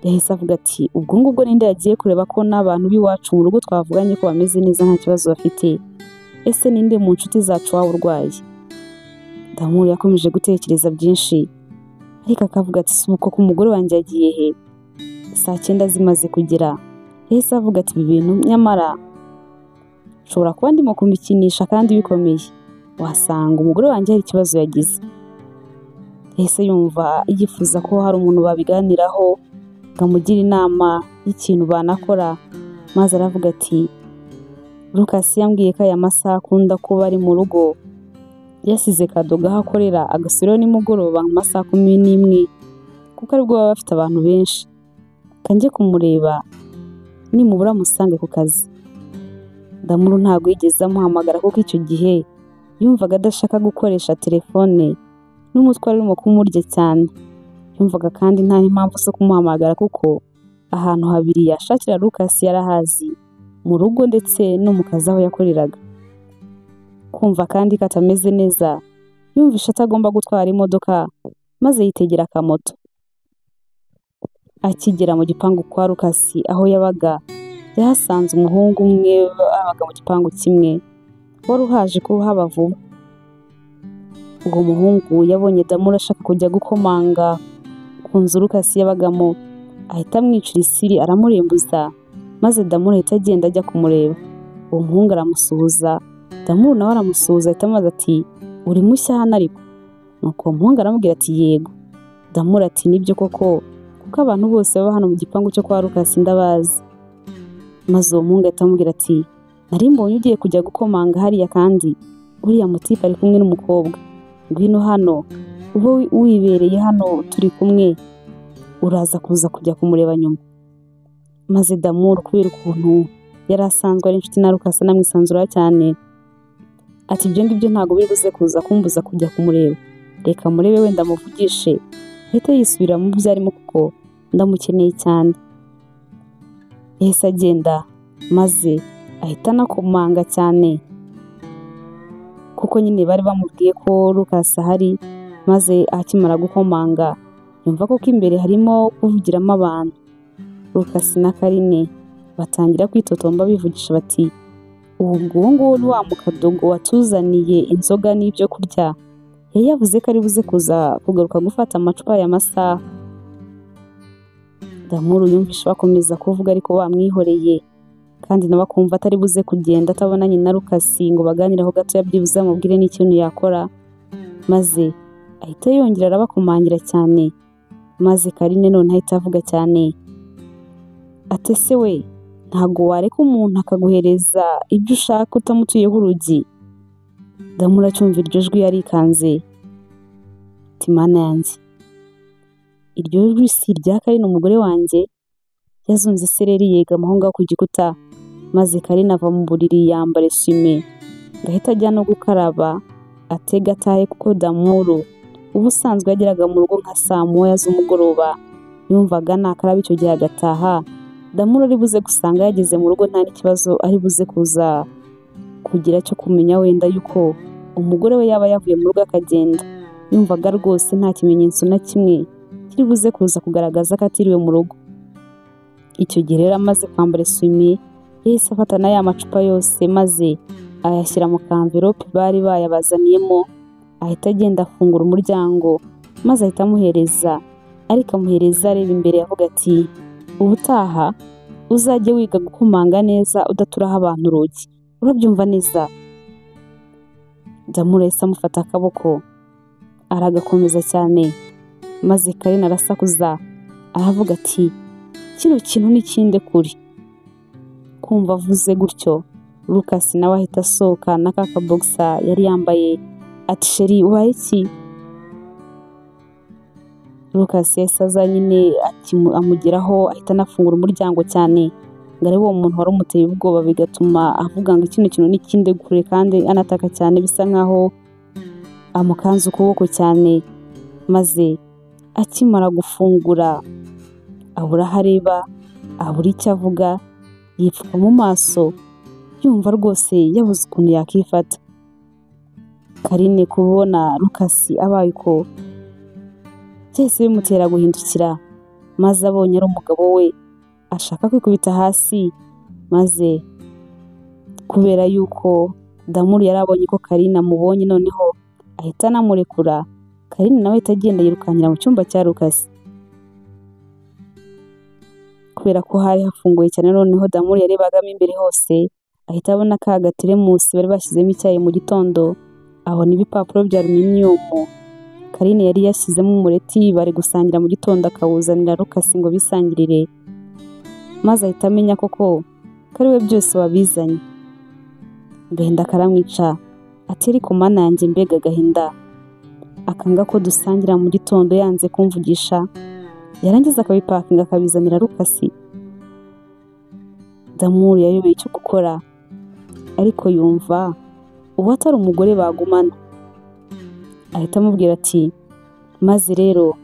[SPEAKER 1] Yahise avuga ati ubwo ngubwo ninde yagiye kureba ko n'abantu b'iwacu mu rugo twavuganye ko bameze neza nta kibazo bafite? Ese ninde mu nshuti zacu waba urwaye? Damuru yakomeje gutekereza byinshi, ariko akavuga ati si uko umugore wanjye yagiye he? Saa 9 zimaze kugera, yahise avuga ati ibi bintu nyamara nshobora kuba ndimo kubikinisha kandi bikomeye, wasanga umugore wanjye hari ikibazo yagize. Yahise yumva yifuza ko hari umuntu babiganiraho ngo amugire inama y'ikintu banakora, maze aravuga ati Lucas yambwiye ko aya masaha akunda kuba ari mu rugo, yasize Kadogo aho akorera agasubirayo nimugoroba mu masaha 11 kuko aribwo baba bafite abantu benshi. Kanjye kumureba nimubura musange ku kazi. Damuru ntabwo yigeze amuhamagara kuko icyo gihe yumvaga adashaka gukoresha telefone n'umutwe wari urimo kumurya cyane. Yumvaga kandi nta n'impamvu zo kumuhamagara kuko ahantu habiri yashakira Lucas yarahazi, mu rugo ndetse no mu kazi aho yakoreraga. Kumva kandi ko atameze neza, yumvishe atagomba gutwara imodoka maze yitegera akamoto. Akigera mu gipangu kwa Lucas aho yabaga, yahasanze umuhungu umwe babaga mu gipangu kimwe wari uhaje kuhaba vuba. Uwo muhungu yabonye Damuru ashaka kujya gukomanga ku nzu Lucas yabagamo, ahita amwicira isiri aramurembuza, maze Damuru ahita agenda ajya kumureba. Uwo muhungu aramusuhuza, Damuru nawe aramusuhuza, ahita amubaza ati uri mushya hano ariko? Nuko uwo muhungu aramubwira ati yego. Damuru ati nibyo koko, kuko abantu bose baba hano mu gipangu cyo kwa Lucas ndabazi. Maze uwo muhungu ahita amubwira ati nari mbonye ugiye kujya gukomanga hariya kandi uriya mutipe ari kumwe n'umukobwa, ngwino hano ube wibereye hano turi kumwe, uraza kuza kujya kumureba nyuma. Maze Damuru kubera ukuntu yari asanzwe ari inshuti na Lucas anamwisanzuraho cyane, ati ibyo ngibyo ntabwo biri buze kuza kumbuza kujya kumureba, reka murebe wenda muvugishe ahita yisubira mu byo arimo kuko ndamukeneye cyane. Yahise agenda maze ahita anakomanga cyane kuko nyine bari bamubwiye ko Lucas ahari, maze akimara gukomanga yumva ko imbere harimo kuvugiramo abantu. Lucas na Karine batangira kwitotomba bivugisha bati ubu ngubu ni wa mukadogo watuzaniye inzoga n'ibyo kurya, yari yavuze ko ari buze kuza kugaruka gufata amacupa ya masaha. Damuru yumvishe bakomeza kuvuga ariko bamwihoreye, kandi nawe akumva atari buze kugenda atabonanye na Lucas ngo baganireho gato byibuze amubwire n'ikintu yakora, maze ahita yongera arabakomangira cyane, maze Karine none ahita avuga cyane ati ese we ntabwo wareka umuntu akaguhereza ibyo ushaka utamutuyeho urugi? Damuru acyumva iryo jwi yarikanze, ati mana yanjye, iryo jwi si irya Karine umugore wanjye? Yazunze isereri yegama aho ngaho ku gikuta, maze Karine ava mu buriri yambara eswime ngo ahite ajya no gukaraba atega atahe, kuko Damuru ubusanzwe yageraga mu rugo nka saa 1 z'umugoroba, yumvaga nakaraba icyo gihe agataha. Damuru ari buze gusanga yageze mu rugo nta n'ikibazo ari buze kuza kugira cyo kumenya wenda yuko umugore we yaba yavuye mu rugo akagenda. Yumvaga rwose nta kimenyetso na kimwe kiri buze kuza kugaragaza ko atiriwe mu rugo. Icyo gihe rero amaze kwambara eswime yahise afata na ya macupa yose maze ayashyira mu kamverope bari bayabazaniyemo, ahita agenda afungura umuryango maze ahita amuhereza, ariko amuhereza areba imbere avuga ati ubutaha uzajye wiga gukomanga neza udaturaho abantu urugi, urabyumva neza? Damuru yahise amufata akaboko aragakomeza cyane, maze Karine arasakuza aravuga ati kino kintu ni kinde kuri. Kumva avuze gutyo, Lucas nawe ahita asohoka na ka kabogisa yari yambaye ati sheri ubaye iki? Lucas yahise aza nyine amugeraho ahita anafungura umuryango cyane ngo arebe uwo muntu wari umuteye ubwoba, bigatuma avuga ngo kino kintu ni kinde kure, kandi anataka cyane bisa nkaho amukanze ukuboko cyane. Maze akimara gufungura abura aho areba, abura icyo avuga, yipfuka mu maso, yumva rwose yabuze ukuntu yakifata. Karine kubona Lucas abaye uko byahise bimutera guhindukira, maze abonye ari umugabo we ashaka kwikubita hasi, maze kubera yuko Damuru yari abonye ko Karine amubonye noneho ahita anamurekura. Karine nawe ahita agenda yirukankira mu cyumba cya Lucas. Kubera ko hari hafunguye cyane, noneho Damuru yarebagamo imbere hose, ahita abona ka gateremusi bari bashyizemo icyayi mu gitondo, abona ibipapuro bya aluminiyumu Karine yari yashyizemo umureti bari gusangira mu gitondo, akawuzanira Lucas ngo bisangirire, maze ahita amenya koko ko ari we byose wabizanye. Agahinda karamwica, ati ariko mana yanjye mbega agahinda, akanga ko dusangira mu gitondo yanze kumvugisha, yarangiza akabipakinga akabizanira Lucas. Damuru yayobeye icyo gukora, ariko yumva uwo atari umugore bagumana. Ahita amubwira ati maze rero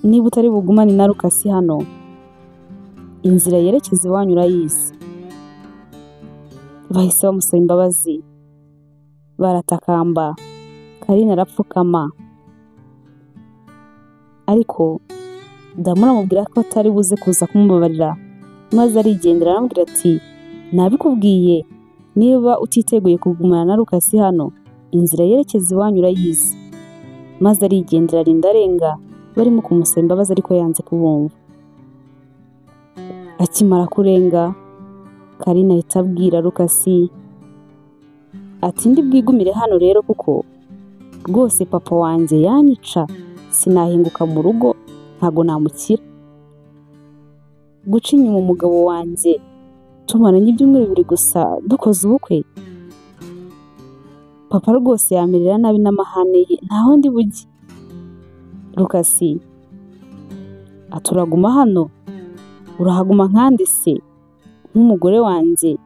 [SPEAKER 1] niba utari bugumane na Lucas hano, inzira yerekeza iwanyu urayizi. Bahise bamusaba imbabazi, baratakamba, Karine arapfukama, ariko Damuru amubwira ko atari buze kuza kumubabarira, maze arigendera aramubwira ati nabikubwiye, niba utiteguye kugumana na Lucas hano, inzira yerekeza iwanyu urayizi. Maze arigendera arinda arenga, barimo kumusaba imbabazi ariko yanze kubumva. Akimara kurenga, Karine ahita abwira Lucas ati ndi bwigumire hano rero kuko rwose papa wanjye yanyica, sinahinguka mu rugo ntago namukira. Guca inyuma umugabo wanjye tumaranye ibyumweru bibiri gusa dukoze ubukwe, papa rwose yamerera nabi n'amahane ye, ntaho ndi bujye. Lucas ati uraguma hano, urahaguma nkande se? Nk'umugore wanjye,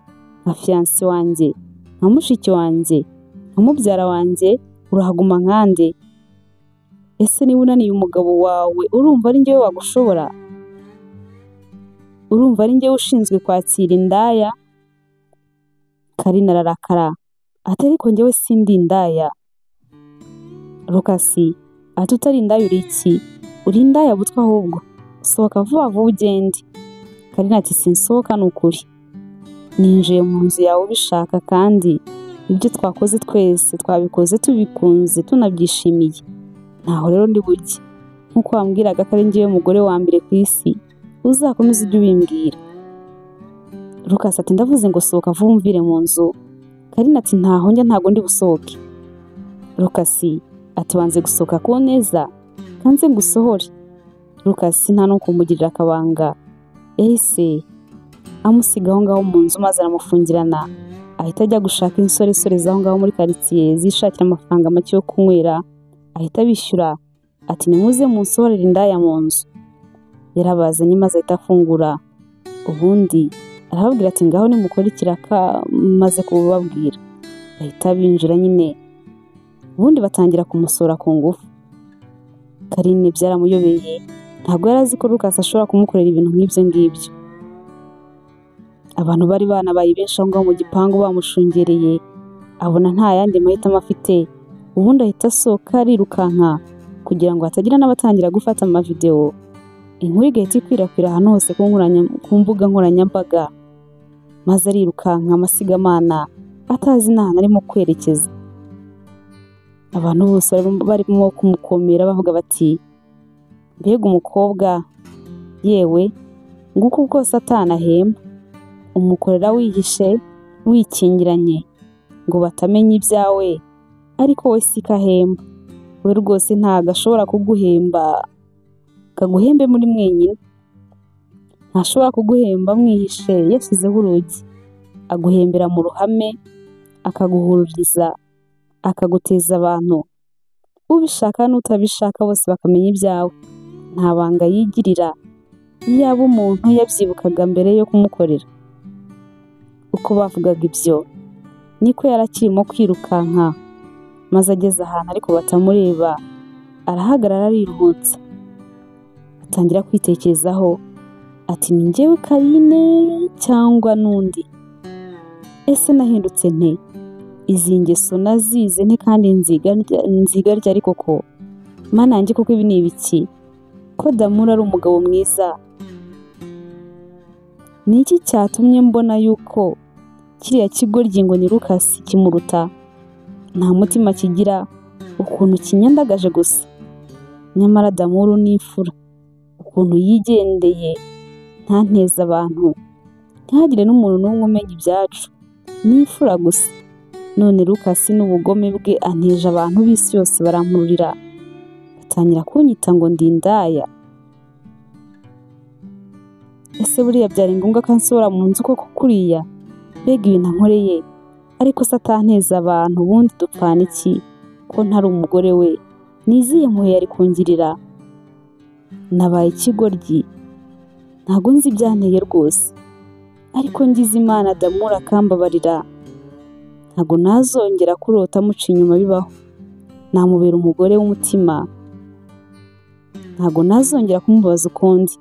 [SPEAKER 1] nka fiyanse wanjye, nka mushiki wanjye, nka mubyara wanjye, urahaguma nkande? Ese niba unaniye umugabo wawe urumva ari njyewe wagushobora? Urumva ari njyewe ushinzwe kwakira indaya? Karine ararakara ati ariko njyewe sindi indaya. Lucas ati utari indaya uri iki? Uri indaya butwa ahubwo, sohoka vuba vuba ugende. Karine ati sinsohoka ni ukuri, ninjiye mu nzu yawe ubishaka, kandi ibyo twakoze twese twabikoze tubikunze tunabyishimiye, ntaho rero ndi bujye. Nkuko wambwiraga ko ari njyewe mugore wa mbere ku isi, uzakomeze ujye ubimbwira. Lucas ati ndavuze ngo sohoka vuba umvire mu nzu. Karine ati ntaho njya, ntago ndi busohoke. Lucas ati wanze gusohoka ku neza, kanze ngusohore. Lucas nta no kumugirira akabanga, yahise amusiga aho ngaho mu nzu maze aramufungirana, ahita ajya gushaka insoresore z'aho ngaho muri karitsiye zishakira amafaranga make yo kunywera, ahita abishyura ati nimuze munsohorere indaya mu nzu. Yarabazanye maze ahita afungura, ubundi arababwira ati ngaho nimukore ikiraka maze kubabwira. Bahita binjira nyine, ubundi batangira kumusura ku ngufu. Karine byaramuyobeye, ntabwo yari azi ko Lucas ashobora kumukorera ibintu nk'ibyo ngibyo. Abantu bari banabaye benshi aho ngaho mu gipangu bamushungereye, abona nta yandi mahitamo afite, ubundi ahita asohoka arirukanka kugira ngo hatagira n'abatangira gufata amavidewo. Inkuru igahita ikwirakwira ahantu hose ku mbuga nkoranyambaga, maze arirukanka amasigamana atazi n'ahantu arimo kwerekeza. Abantu bose barimo kumukomera bavuga bati mbega umukobwa, yewe nguko uko Satani ahemba, umukorera wihishe wikingiranye, ngo batamenya ibyawe, ariko we siko ahemba. We rwose ntago ashobora kuguhemba kaguhembe muri mwenyine. Ntashobora kuguhemba mwihishe yashyizeho urugi. Aguhembera mu ruhame, akaguhururiza, akaguteza abantu. Ubishaka n'utabishaka bose bakamenya ibyawe. Nta banga yigirira, iyaba umuntu yabyibukaga mbere yo kumukorera. Uko bavugaga ibyo, niko yari akirimo kwirukanka, maze ageze ahantu ariko batamureba, arahagarara ariruhutsa. Atangira kwitekerezaho, ati ni njyewe Karine cyangwa n'undi? Ese nahindutse nte? Izi ngeso nazize nte kandi nziga ryari koko? Mana yanjye koko ibi ni ibiki? Ko Damuru ari umugabo mwiza? Ni iki cyatumye mbona yuko kiriya kigoryi ngo ni Lukasi kimuruta? Nta mutima kigira, ukuntu kinyandagaje gusa. Nyamara Damuru ni imfura, ukuntu yigendeye ntanteze abantu, ntihagire n'umuntu n'umwe umenya ibyacu. Ni imfura gusa. None Lukasi n'ubugome bwe anteje abantu b'isi yose barampururira, batangira kunyita ngo ndi indaya. Ese buriya byari ngombwa ko ansohora mu nzu koko kuriya? Mbega ibintu ankoreye! Ariko se atanteza abantu ubundi dupfana iki? Ko ntari umugore we? Ni izihe mpuhwe yari kungirira? Nabaye ikigoryi, ntago nzi ibyanteye rwose. Ariko ngize Imana Damuru akambabarira, ntago nazongera kurota amuca inyuma bibaho. Namubera umugore w'umutima, ntago nazongera kumubaza ukundi.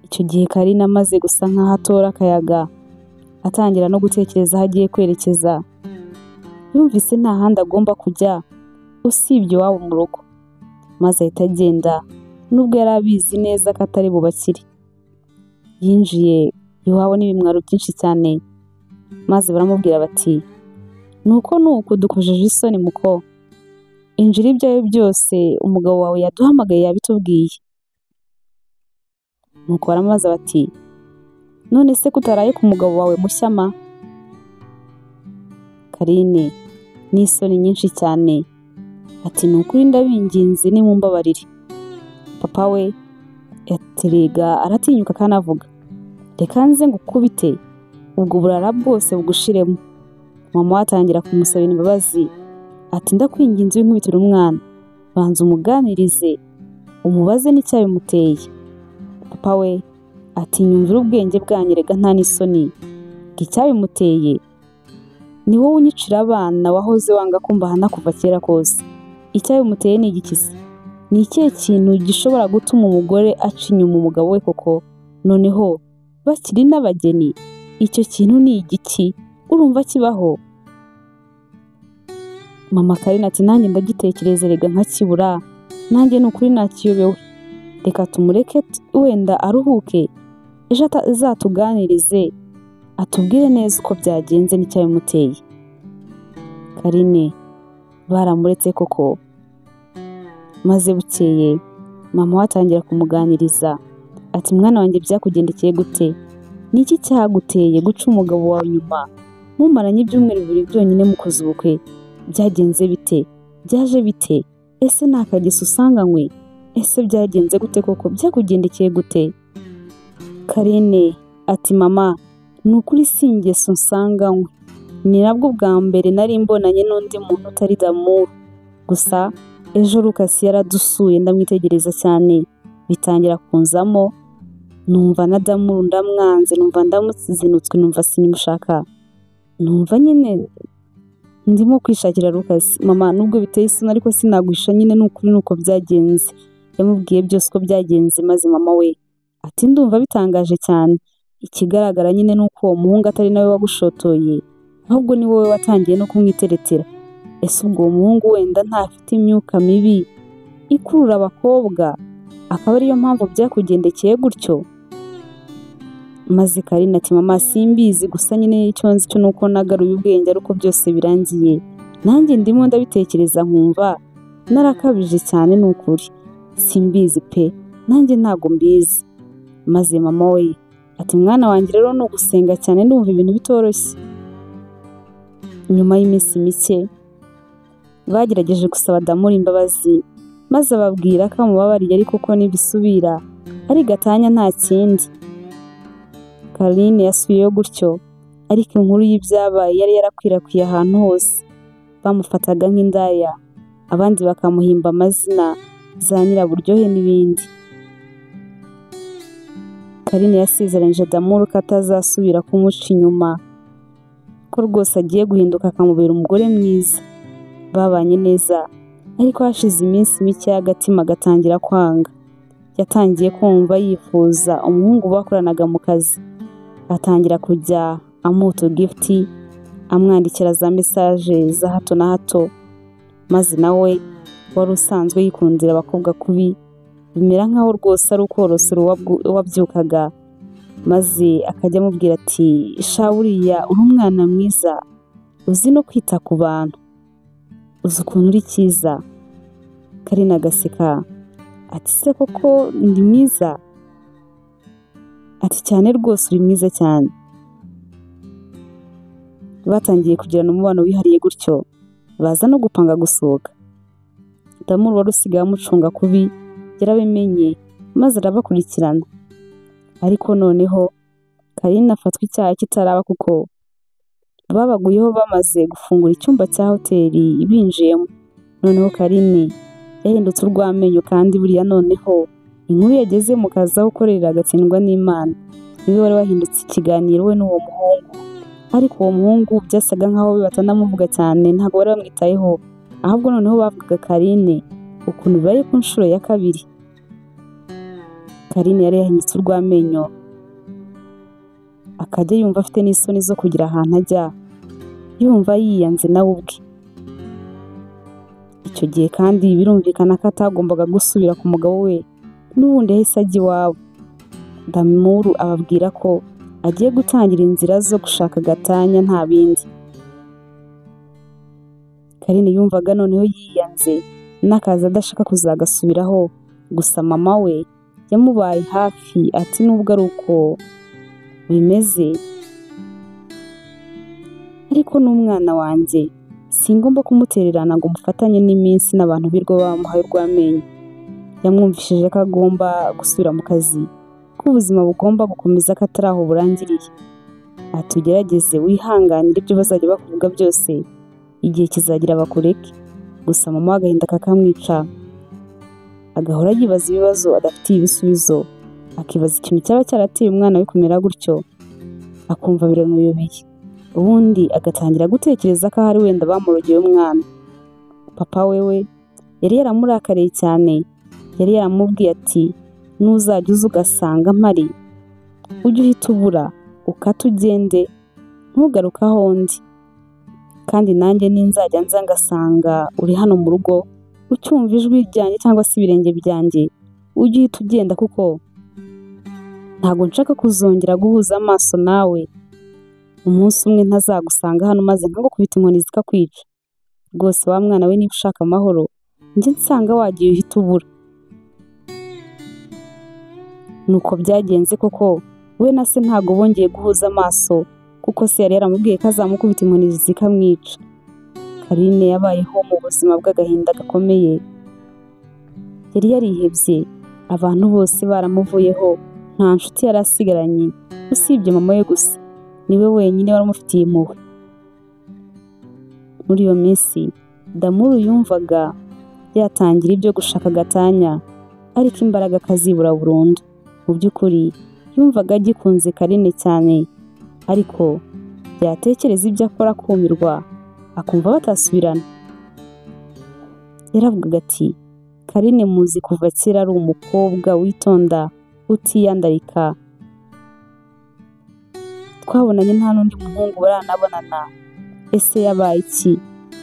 [SPEAKER 1] Icyo gihe Karine amaze gusa nkaho atora akayaga, atangira no gutekereza aho agiye kwerekeza. Yumvise nta handi agomba kujya usibye iwabo mu rugo, maze ahita agenda, nubwo yari abizi neza ko atari bubakire. Yinjiye iwabo n'ibimwaro byinshi cyane, maze baramubwira bati nuko nuko dukojeje isoni muko, injira ibyawe byose umugabo wawe yaduhamagaye yabitubwiye. Nuko baramubaza bati none se kutaraye ku mugabo wawe mushya ma? Karine n'isoni nyinshi cyane ati ni ukuri ndabinginze nimumbabarire. Papa we yaterega aratinyuka akanavuga, reka nze ngukubite ubwo burara bwose bugushiremo. Mama we atangira kumusabira imbabazi ati ndakwinginze winkubitire umwana, banza umuganirize umubaze n'icyabimuteye. Papa we ati nyumvira ubwenge bwanyu rega nta n'isoni, ngo icyabimuteye ni wowe unyicira abana wahoze wanga ko mbahana kuva kera kose. Icyabimuteye ni igiki se? Ni ikihe kintu gishobora gutuma umugore aca inyuma umugabo we koko? Noneho bakiri n'abageni, icyo kintu ni igiki? Urumva kibaho? Mama Karine ati nanjye ndagitekereza rega nkakibura, nanjye ni ukuri nakiyobewe. Reka tumureke wenda aruhuke, ejo azatuganirize atubwire neza uko byagenze n'icyabimuteye. Karine baramuretse koko. Maze bukeye mama we atangira kumuganiriza ati mwana wanjye byakugendekeye gute? Ni iki cyaguteye guca umugabo wawe nyuma mumaranye ibyumweru bibiri byonyine mukoze ubukwe? Byagenze bite? Byaje bite? Ese nta kageso usanganywe? Ese byagenze gute koko? Byakugendekeye gute? Karine ati mama ni ukuri si ingeso nsanganywe, ni nabwo bwa mbere nari mbonanye n'undi muntu utari Damuru. Gusa ejo Lukasi yaradusuye ndamwitegereza cyane, bitangira kunzamo, numva na Damuru ndamwanze, numva ndamuzinutswe, numva sinimushaka, numva nyine ndimo kwishakira Lukasi. Mama nubwo biteye isoni ariko sinaguhisha nyine ni ukuri nuko byagenze. Yamubwiye byose uko byagenze, maze mama we ati ndumva bitangaje cyane, ikigaragara nyine ni uko uwo muhungu atari nawe wagushotoye, ahubwo ni wowe watangiye no kumwiteretera. Ese ubwo uwo muhungu wenda ntafite imyuka mibi ikurura abakobwa, akaba ariyo mpamvu byakugendekeye gutyo? Maze Karine ati mama simbizi, gusa nyine icyo nzi cyo nuko nagaruye ubwenge ari uko byose birangiye. Nanjye ndimo ndabitekereza nkumva narakabije cyane ni ukuri, simbizi pe, nanjye ntago mbizi. Maze mama we ati mwana wanjye rero ni ugusenga cyane ndumva ibintu bitoroshye. Nyuma y'iminsi mike bagerageje gusaba Damuru imbabazi, maze ababwira ko amubabariye ariko ko nibisubira ari gatanya nta kindi. Karine yasubiyeyo gutyo, ariko inkuru y'ibyabaye yari yarakwirakwiye ahantu hose. Bamufataga nk'indaya, abandi bakamuhimba amazina za nyiraburyohe n'ibindi. Karine yasezeranyije Damuru ko atazasubira kumuca inyuma, ko rwose agiye guhinduka akamubera umugore mwiza. Babanye neza, ariko hashize iminsi mike agatima gatangira kwanga. Yatangiye kumva yifuza umuhungu bakoranaga mu kazi, atangira kujya amuha utugifuti, amwandikira za mesaje za hato na hato, maze nawe wari usanzwe yikundira abakobwa kubi, bimera nkaho rwose ari ukorosora uwabyukaga, maze akajya amubwira ati sha buriya uri umwana mwiza, uzi no kwita ku bantu, uzi ukuntu uri cyiza. Karine agaseka ati se koko ndi mwiza? Ati cyane rwose uri mwiza cyane. Batangiye kugirana umubano wihariye gutyo, baza no gupanga gusohoka. Damuru wari usigaye amucunga kubi yarabimenye maze arabakurikirana. Ariko noneho Karine afatwa icyaha kitaraba kuko babaguyeho bamaze gufungura icyumba cya hoteli binjiyemo. Noneho Karine yahindutse urw'amenyo, kandi buriya noneho inkuru yageze mu kazi aho ukorera agatsindwa n'Imana. Niwe wari wahindutse ikiganiro we n'uwo muhungu, ariko uwo muhungu byasaga nkaho batanamuvuga cyane, ntabwo bari bamwitayeho, ahubwo noneho bavugaga Karine ukuntu bibaye ku nshuro ya kabiri. Karine yari yahindutse urw'amenyo, akajya yumva afite n'isoni zo kugira ahantu ajya, yumva yiyanze nawe ubwe. Icyo gihe kandi birumvikana ko atagombaga gusubira ku mugabo we, n'ubundi yahise ajya iwabo. Damuru ababwira ko agiye gutangira inzira zo gushaka gatanya nta bindi. Karine yumvaga noneho yiyanze n'akazi adashaka kuzagasubiraho, gusa mama we yamubaye hafi ati nubwo ari uko bimeze ariko n'umwana wanjye singomba kumutererana ngo mufatanye n'iminsi n'abantu birwa bamuhaye urw'amenyo. Yamwumvishije ko agomba gusubira mu kazi, ko ubuzima bugomba gukomeza ko atari aho burangiriye. Ati ugerageze wihanganire ibyo bazajya bakuvuga byose, igihe kizagira bakureke. Gusa mama we agahinda kakamwica, agahora yibaza ibibazo adafitiye ibisubizo, akibaza ikintu cyaba cyarateye umwana we kumera gutyo, akumva biramuyobeye. Ubundi agatangira gutekereza ko ahari wenda bamurogeye umwana. Papa wewe yari yaramurakariye cyane, yari yaramubwiye ati nuzajya uza ugasanga mpari, ujye uhita ubura ukate ugende, ntugaruke aho ndi. Kandi nanjye ninzajya nza ngasanga uri hano mu rugo, ucyumva ijwi ryanjye cyangwa se ibirenge byanjye, ujye uhita ugenda kuko ntabwo nshaka kuzongera guhuza amaso nawe. Umunsi umwe ntazagusanga hano maze nkagukubita inkoni zikakwica. Rwose wa mwana we niba ushaka amahoro, njye nsanga wagiye uhita ubura. Nuko byagenze koko, we na se ntabwo bongeye guhuza amaso kuko se yari yaramubwiye ko azamukubita inkoni zikamwica. Karine yabayeho mu buzima bw'agahinda gakomeye, yari yarihebye, abantu bose baramuvuyeho, nta nshuti yari asigaranye usibye mama we gusa, niwe wenyine wari umufitiye impuhwe. Muri iyo minsi Damuru yumvaga yatangira ibyo gushaka gatanya, ariko imbaraga akazibura burundu. Mu by'ukuri yumvaga agikunze Karine cyane, ariko yatekereza ibyo akora akumirwa, akumva batasubirana. Yaravugaga ati Karine muzi kuva kera ari umukobwa witonda, utiyandarika, twabonanye nta n'undi muhungu baranabonana. Ese yabaye iki?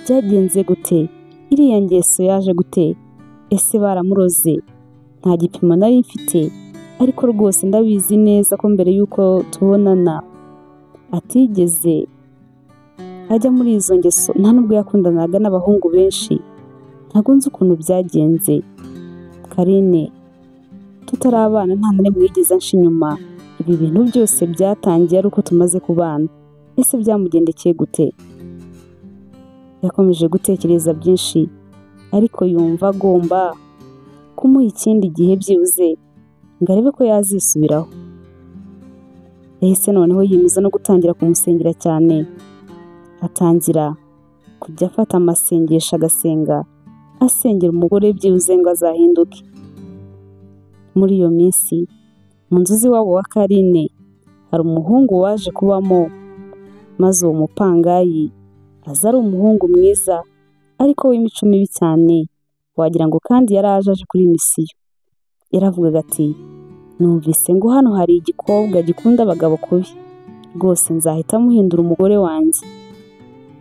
[SPEAKER 1] Byagenze gute? Iriya ngeso yaje gute? Ese baramuroze? Nta gipimo nari mfite, ariko rwose ndabizi neza ko mbere y'uko tubonana atigeze ajya muri izo ngeso, nta nubwo yakundanaga n'abahungu benshi. Ntabwo nzi ukuntu byagenze. Karine tutarabana nta na rimwe yigeze anca inyuma. Ibi bintu byose byatangiye ari uko tumaze kubana. Ese byamugendekeye gute? Yakomeje gutekereza byinshi ariko yumva agomba kumuha ikindi gihe byibuze ngo arebe ko yazisubiraho. Yahise noneho yiyemeza no gutangira kumusengera cyane, atangira kujya afata amasengesho agasenga, asengera umugore byibuze ngo azahinduke. Muri iyo minsi mu nzu z'iwabo wa Karine hari umuhungu waje kubamo, maze uwo mupangayi aza ari umuhungu mwiza ariko w'imico mibi cyane, wagira ngo kandi yari aje kuri misiyo. Yaravugaga ati numvise ngo hano hari igikobwa gikunda abagabo kubi, rwose nzahita muhindura umugore wanjye,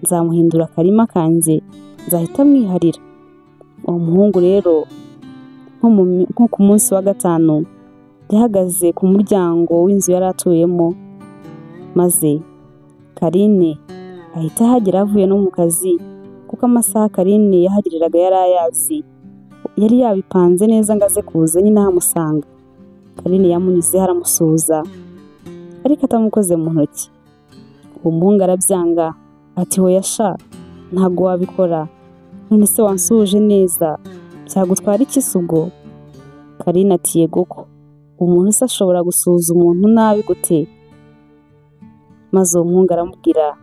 [SPEAKER 1] nzamuhindura akarima kanjye, nzahita mwiharira. Uwo muhungu rero nko ku munsi wa gatanu yahagaze ku muryango w'inzu yari atuyemo, maze Karine ahita ahagera avuye no mu kazi, kuko amasaha Karine yahagereraga yari ayazi, yari yabipanze neza ngo aze kuza nyine ahamusanga. Karine yamunyuzeho aramusuhuza ariko atamukoze mu ntoki. Uwo muhungu arabyanga ati hoya sha, ntabwo wabikora, none se wansuhuje neza byagutwara iki se ubwo? Karine ati yego ko umuntu se ashobora gusuhuza umuntu nabi gute? Maze uwo muhungu aramubwira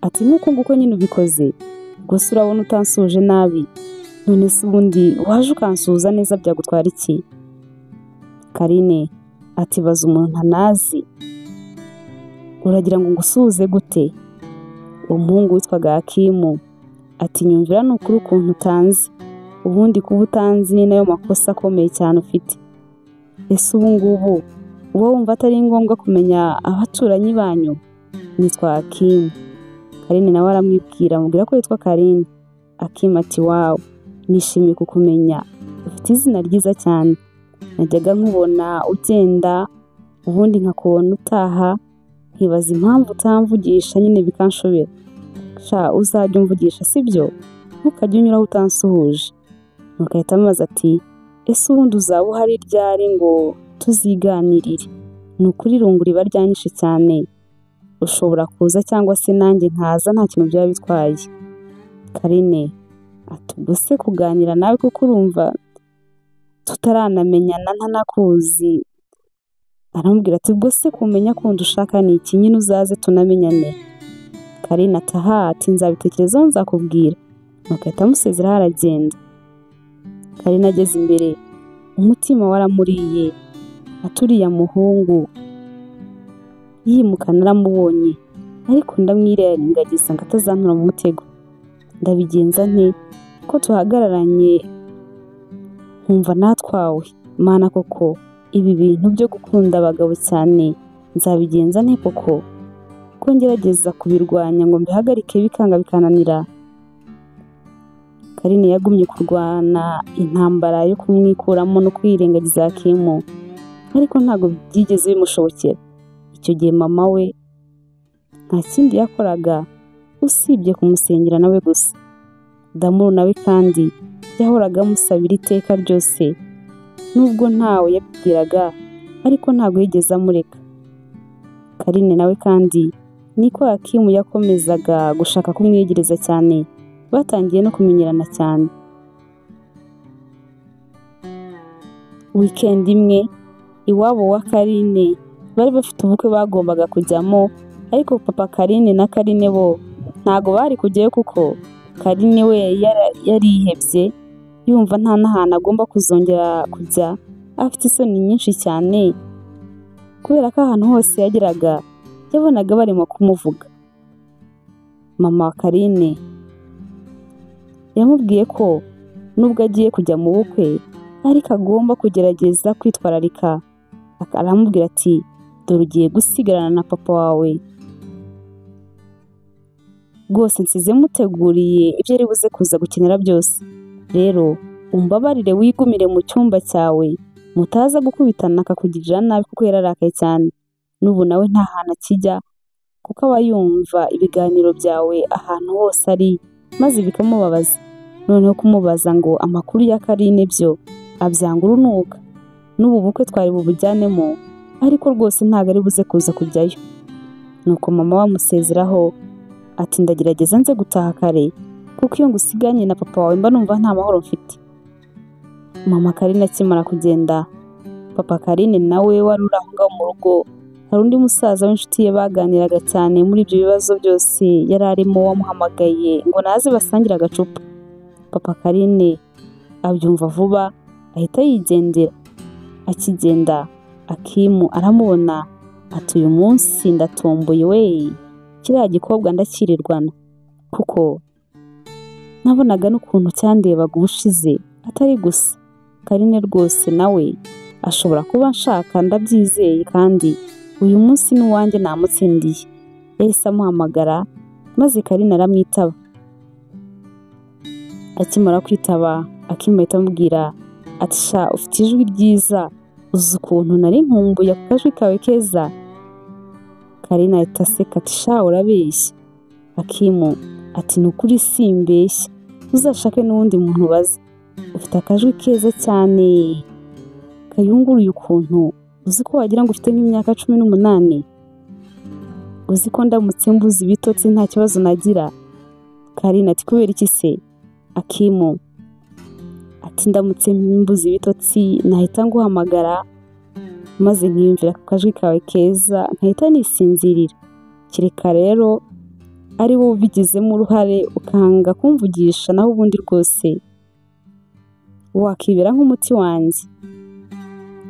[SPEAKER 1] ati nk'uko nguko nyine ubikoze, gusa urabona utansuhuje nabi, none se ubundi waje ukansuhuza neza byagutwara iki? Karine ati baza umuntu ntanazi, uragira ngo ngusuhuze gute? Uwo muhungu witwaga Hakimu ati nyumvira ni ukuri ukuntu utanzi, ubundi kuba utanzi ni nayo makosa akomeye cyane ufite. Ese ubu ngubu uba wumva atari ngombwa kumenya abaturanyi banyu? Nitwa Hakimu. Karine nawe aramwibwira, amubwira ko yitwa Karine. Hakimu ati wawu, nishimiye kukumenya, ufite izina ryiza cyane, najyaga nkubona ugenda ubundi nkakubona utaha, nkibaza impamvu utamvugisha nyine bikanshobera. Sha uzajya umvugisha sibyo? Ntukajye unyuraho utansuhuje. Nuko ahita amubaza ati ese ubundi uzaba uhari ryari ngo tuziganirire? Ni ukuri irungu riba ryanyishe cyane, ushobora kuza cyangwa se nanjye nkaza nta kintu byaba bitwaye. Karine ati ubwo se kuganira nawe kuko urumva tutaranamenyana ntanakuzi. Aramubwira ati ubwo se kumenya kundi ushaka ni iki, nyine uzaze tunamenyane. Karine ati aha, ati nzabitekerezaho nzakubwira. Nuko ahita amusezeraho aragenda. Karine ageze imbere umutima waramuriye, aturiye muhungu yimukana aramubonye, ariko ndamwirengagiza ngo atazantura mu mutego. Ndabigenza nte ko tuhagararanye nkumva natwawe? Mana koko ibi bintu byo gukunda abagabo cyane nzabigenza nte koko? Ko ngerageza kubirwanya ngo mbihagarike bikanga bikananira. Karine yagumye kurwana intambara yo kumwikuramo no kwirengagiza Hakimu, ariko ntabwo byigeze bimushobokera. Icyo gihe mama we nta kindi yakoraga usibye kumusengera nawe gusa. Damuru nawe kandi yahoraga amusabira iteka ryose, nubwo ntawe yabibwiraga ariko ntabwo yigeze amureka. Karine nawe kandi niko Hakimu yakomezaga gushaka kumwiyegereza cyane, batangiye no kumenyerana cyane. Weekend imwe iwabo wa Karine bari bafite ubukwe bagombaga kujyamo, ariko papa Karine na Karine bo ntago bari kujyayo kuko Karine we yarihebye, yumva nta n'ahantu agomba kuzongera kujya, afite isoni nyinshi cyane kubera ko ahantu hose yageraga yabonaga barimo kumuvuga. Mama wa Karine yamubwiye ko nubwo agiye kujya mu bukwe ariko agomba kugerageza kwitwararika. Aramubwira ati dore ugiye gusigarana na papa wawe, rwose nsize muteguriye ibyo ari buze kuza gukenera byose, rero umbabarire wigumire mu cyumba cyawe mutaza gukubitana akakugirira nabi kuko yararakaye cyane. N'ubu nawe nta hantu akijya kuko aba yumva ibiganiro byawe ahantu hose ari, maze bikamubabaza. Noneho kumubaza ngo amakuru ya Karine byo abyanga urunuka. N'ubu bukwe twari bubujyanemo ariko rwose ntabwo ari buze kuza kujyayo. Nuko mama wamusezeraho Ati ndagerageza nze gutaha kare kuko iyo ngusiganye na papa wawe mba numva nta mahoro mfite. Mama Karine akimara kugenda, papa Karine nawe wari uri aho ngaho mu rugo, hari undi musaza w'inshuti ye baganiraga cyane muri ibyo bibazo byose yari arimo wamuhamagaye ngo naze basangire agacupa. Papa Karine abyumva vuba ahita yigendera. Akigenda Akimu aramubona ati uyu munsi ndatomboye we, kiriya gikobwa ndakirirwana kuko nabonaga n'ukuntu cyandebaga ubushize atari gusa. Karine rwose nawe ashobora kuba anshaka ndabyizeye, kandi uyu munsi n'uwanjye namutsindiye. Yahise amuhamagara maze Karine aramwitaba. Akimara kwitaba Akimu ahita amubwira ati sha ufite ijwi ryiza, uzi ukuntu nari nkumbuye ako kajwi kawe keza. Karine ahita aseka ati sha urabeshya. Akimu ati ni ukuri simbeshya, uzashake n'uwundi muntu ubaza, ufite akajwi keza cyane kayunguruye ukuntu, uzi ko wagira ngo ufite nk'imyaka 18, uzi ko ndamutse mbuze ibitotsi nta kibazo nagira. Karine ati kubera iki se? Akimu ati ndamutse mbuze ibitotsi nahita nguhamagara maze nkiyumvira ku kajwi kawe keza nkahita nisinzirira. Kereka rero ari wowe ubigizemo uruhare ukanga kumvugisha, naho ubundi rwose wakibera nk'umuti wanjye.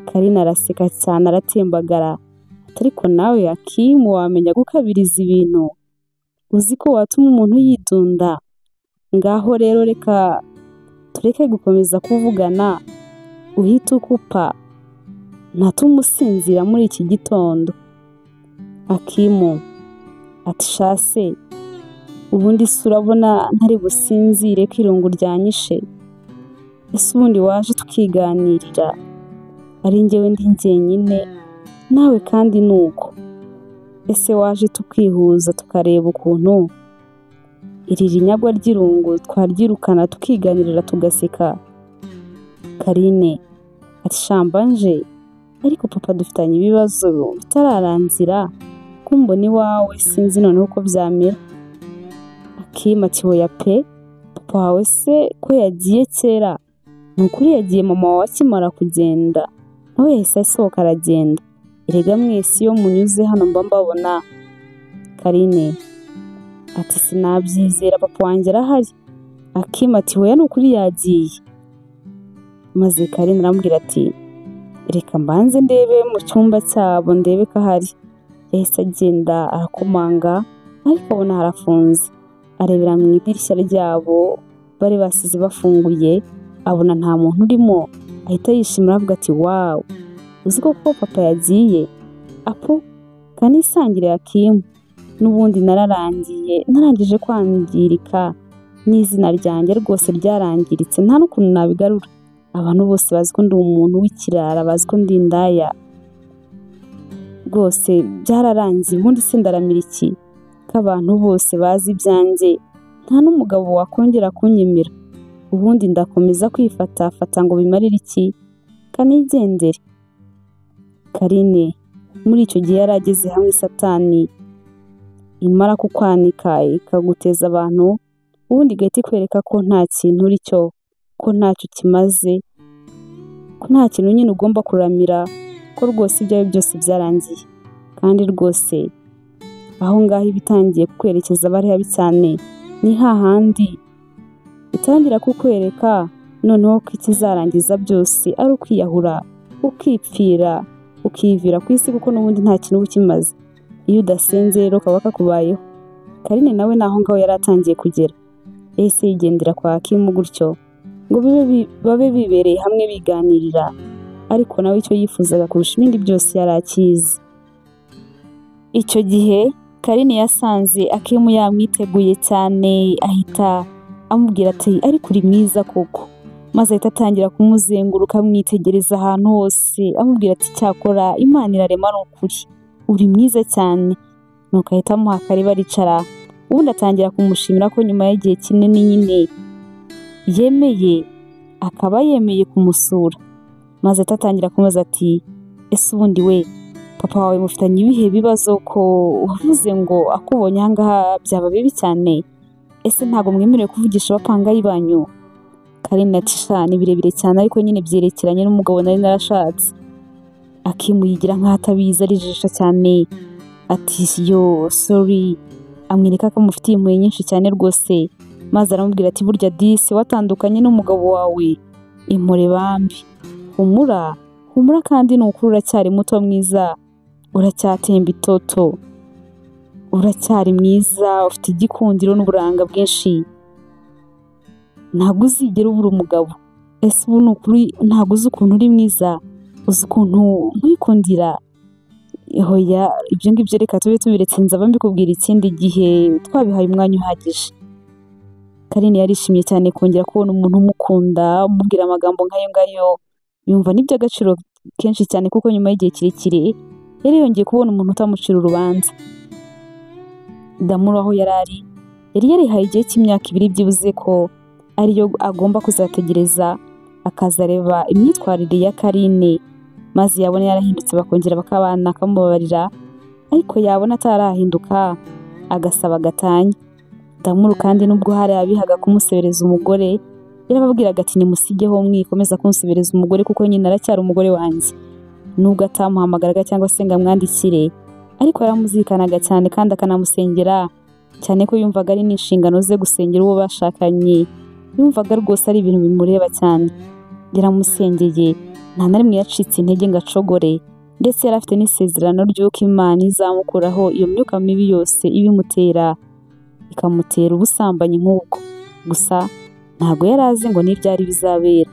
[SPEAKER 1] Karine araseka cyane aratembagara, ariko nawe Akimu wamenya gukabiriza ibintu, uzi ko watuma umuntu yidunda. Ngaho rero reka tureke gukomeza kuvugana, uhite ukupa ntatuma usinzira muri iki gitondo. Akimu ati shase ubundi se urabona ntari businzire ko irungu ryanyishe? Ese ubundi waje tukiganirira, ari njyewe ndi njyenyine nawe kandi nuko. Ese waje tukihuza tukareba ukuntu iri rinyagwa ry'irungu twaryirukana tukiganirira tugaseka. Karine ati shamba nje, ariko papa dufitanye ibibazo bitararangira, kumbona iwawe sinzi noneho uko byamera. Akimu ati oya pe, papa wawe se ko yagiye kera? Ni ukuri yagiye mama wawe akimara kugenda, nawe yahise asohoka aragenda. Erega mwese iyo munyuze hano mba mbabona. Karine ati sinabyizera papa wanjye arahari. Akimu ati oya ni ukuri yagiye. Maze Karine aramubwira ati reka mbanze ndebe mu cyumba cyabo ndebe ko ahari. Yahise agenda arakomanga ariko abona harafunze. Arebera mu idirishya ryabo bari basize bafunguye, abona nta muntu urimo. Ahita yishimira avuga ati wawu, uzi ko papa yagiye? Apo kanisangire Akimu, n'ubundi nararangiye, narangije kwangirika n'izina ryanjye rwose ryarangiritse, nta n'ukuntu nabigarura. Abantu bose bazi ko ndi umuntu w'ikirara, bazi ko ndi indaya, rwose byararangiye. Ubundi se ndaramira iki ko abantu bose bazi ibyanjye, nta n'umugabo wakongera kunyemera. Ubundi ndakomeza kwifatafata ngo bimarire iki? Kanigendere. Karine muri icyo gihe yari ageze hamwe Satani imara kukwanika ikaguteza abantu, ubundi igahita ikwereka ko nta kintu uri cyo, ko ntacyo kimaze, ko nta kintu nyine ugomba kuramira, ko rwose ibyawe byose byarangiye. Kandi rwose aho ngaho iba itangiye kukwerekeza abari habi cyane, ni hahandi itangira kukwereka noneho ko ikizarangiza byose ari ukwiyahura, ukipfira, ukivira ku isi, kuko n'ubundi nta kintu uba ukimaze. Iyo udasenze rero kaba kakubayeho. Karine nawe naho ngaho yari atangiye kugera. Yahise yigendera kwa Akimu gutyo ngo babe bibereye hamwe biganirira, ariko nawe icyo yifuzaga kurusha ibindi byose yari akizi. Icyo gihe Karine yasanze Akimu yamwiteguye cyane, ahita amubwira ati ariko uri mwiza koko. Maze ahita atangira kumuzenguruka amwitegereza ahantu hose, amubwira ati cyakora Imana irarema ni ukuri, uri mwiza cyane. Nuko ahita amuha karibu aricara, ubundi atangira kumushimira ko nyuma y'igihe kinini nyine yemeye, akaba yemeye kumusura. Maze ahita atangira kumubaza ati ese ubundi we Papa wawe mufitanye ibihe bibazo ko wavuze ngo akubonye aha ngaha byaba bibi cyane? Ese ntabwo mwemerewe kuvugisha abapangayi banyu? Karine ati sha ni birebire cyane ariko nyine byerekeranye n'umugabo nari narashatse. Akimu yigira nkaho atabizi, arijijisha cyane, ati yo sorry, amwereka ko amufitiye impuhwe nyinshi cyane rwose, maze aramubwira ati burya disi watandukanye n'umugabo wawe, impore bambi, humura humura, kandi ni ukuri uracyari muto mwiza, uracyatemba itoto, uracyari mwiza, ufite igikundiro n'uburanga bwinshi, ntabwo uzigera ubura umugabo. Ese ubu ni ukuri ntabwo uzi ukuntu uri mwiza, uzi ukuntu nkwikundira? Hoya ibyo ngibyo reka tube tubiretse, nzaba mbikubwira ikindi gihe twabihaye umwanya uhagije. Karine yarishimye cyane kongera kubona umuntu umukunda, umubwira amagambo nk'ayo ngayo, yumva ni iby'agaciro kenshi cyane kuko nyuma y'igihe kirekire yari yongeye kubona umuntu utamucira urubanza. Damuru aho yari ari, yari yarihaye igihe cy'imyaka 2 byibuze ko ariyo agomba kuzategereza akazareba imyitwarire ya Karine, maze yabona yarahindutse bakongera bakabana akamubabarira, ariko yabona atarahinduka agasaba gatanya. Damuru kandi nubwo hari abihaga kumusebereza umugore, yarababwiraga ati nimusigeho mwikomeza kunsebereza umugore kuko nyine aracyari umugore wanjye. Nubwo atamuhamagaraga cyangwa se ngo amwandikire, ariko yaramuzirikanaga cyane kandi akanamusengera cyane ko yumvaga ari n'inshingano ze gusengera uwo bashakanye. Yumvaga rwose ari ibintu bimureba cyane. Yaramusengeye, nta na rimwe yacitse intege ngo acogore, ndetse yari afite n'isezerano ry'uko Imana izamukuraho iyo myuka mibi yose ibimutera, ikamutera ubusambanyi nk'ubwo. Gusa ntabwo yari azi ngo ni ryari bizabera.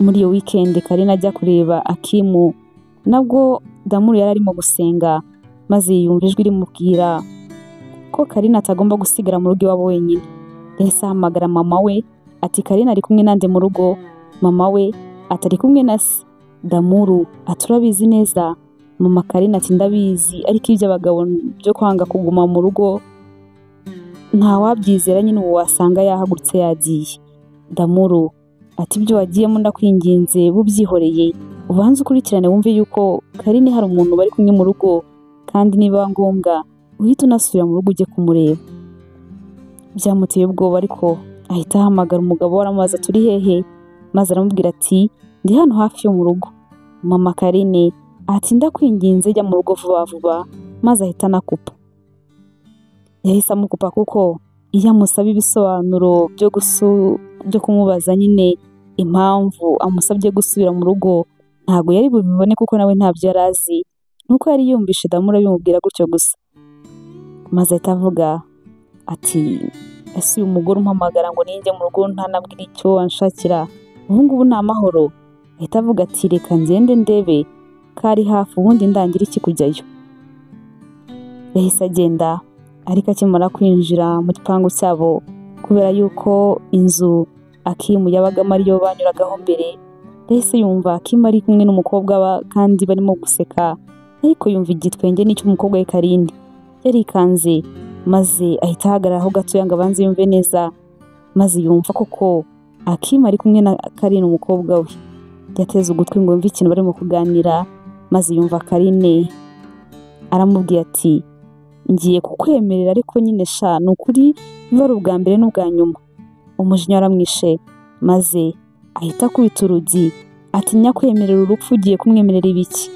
[SPEAKER 1] Muri iyo weekend Karine ajya kureba Akimu, nabwo Damuru yari arimo gusenga, maze yumva ijwi rimubwira ko Karine atagomba gusigara mu rugo iwabo wenyine. Yahise ahamagara mama we ati Karine ari kumwe nande mu rugo? Mama we atari kumwe na se. Damuru ati urabizi neza? Mama Karine ati ndabizi, ariko iby'abagabo byo kwanga kuguma mu rugo ntawabyizera nyine, ubu wasanga yahagurutse yagiye. Damuru ati ibyo wagiyemo ndakwinginze bubyihoreye, ubanze ukurikirane wumve yuko Karine hari umuntu bari kumwe mu rugo, kandi niba ngombwa uhite unasubira mu rugo ujye kumureba. Byamuteye ubwoba ariko ahita ahamagara umugabo we aramubaza turi hehe, maze aramubwira ati ndi hano hafi yo mu rugo. Mama Karine ati ndakwinginze jya mu rugo vuba vuba, maze ahita anakupa. Yahise amukupa kuko iyo amusaba ibisobanuro byo kumubaza nyine impamvu amusabye gusubira mu rugo ntabwo yari bubibone kuko nawe ntabyo yari azi, nuko yari yumvishe Damuru abimubwira gutyo gusa. Maze ahita avuga ati ese uyu mugore umpamagara ngo ninjye mu rugo ntanabwira icyo anshakira, ubu ngubu ni amahoro? Ahita avuga ati reka ngende ndebe ko ari hafi ubundi ndangira iki kujyayo. Yahise agenda, ariko akimara kwinjira mu gipangu cyabo, kubera yuko inzu Akimu yabagamo ariyo banyuragaho mbere, yahise yumva Akimu ari kumwe n'umukobwa kandi barimo guseka, ariko yumva igitwenge n'icy'umukobwa we Karine. Yarikanze maze ahita ahagarara aho gatoya ngo abanze yumve neza, maze yumva koko Akimu ari kumwe na Karine umukobwa we. Yateze ugutwi ngo yumve ikintu barimo kuganira, maze yumva Karine aramubwiye ati ngiye kukwemerera ariko nyine sha ni ukuri biba ari ubwa mbere n'ubwa nyuma. Umujinya waramwishe maze ahita akubita urugi atinya kwemerera urupfu, ugiye kumwemerera ibiki?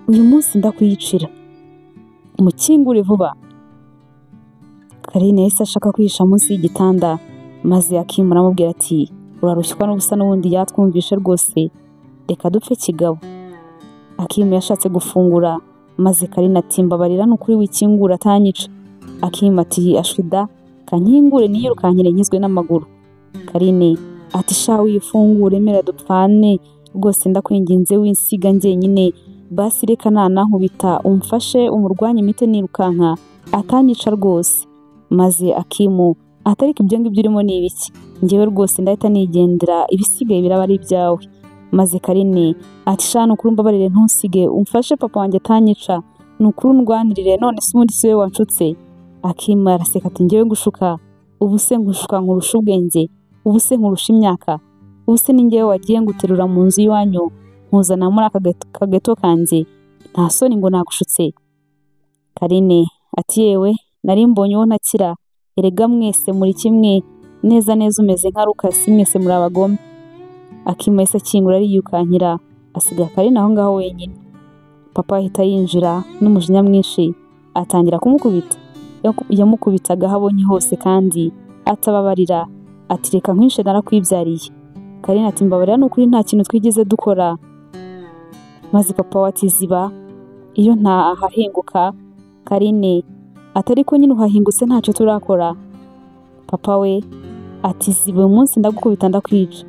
[SPEAKER 1] Uyu munsi ndakwiyicira, mukingure vuba. Karine yahise ashaka kwihisha munsi y'igitanda, maze Akimu aramubwira ati urarushywa n'ubusa n'ubundi yatwumvishe rwose, reka dupfe kigabo. Akimu yashatse gufungura, maze Karine ati mbabarira ni ukuri wikingura atanyica. Akimu ati ashwida kankingure niyirukankire nkizwe n'amaguru. Karine ati sha wifungure mera dupfane rwose ndakwinginze winsiga njyenyine, basi reka nanankubita umfashe umurwanye imite nirukanka atanyica rwose. Maze Akimu atariko ibyo ngibyo urimo ni ibiki? Njyewe rwose ndahita nigendera, ibisigaye biraba ari ibyawe. Maze Karine ati sha ni ukuri umbabarire ntusige, umfashe papa wanjye atanyica, ni ukuri undwanirire, none se ubundi si wowe wanshutse? Akimu araseka ati njyewe ngushuka? Ubu se ngushuka nkurusha ubwenge? Ubu se nkurusha imyaka? Ubu se ni njyewe wagiye nguterura mu nzu y'iwanyu nkuzana muri aka kageto kanjye? Nta soni ngo nagushutse? Karine ati yewe nari mbonye uwo ntakira, erega mwese muri kimwe neza neza, umeze nka Rukasi, mwese muri abagome. Akimu yahise akingura ariyukankira asiga Karine aho ngaho wenyine. Papa ahita yinjira n'umujinya mwinshi atangira kumukubita. Yamukubitaga aho abonye hose kandi atababarira, ati reka nkwishe narakwibyariye. Karine ati mbabarira ni ukuri nta kintu twigeze dukora. Maze papa we ati ziba iyo ntahahinguka. Karine atari ko nyine uhahingutse ntacyo turakora. Papa we ati ziba uyu munsi ndagukubita ndakwica.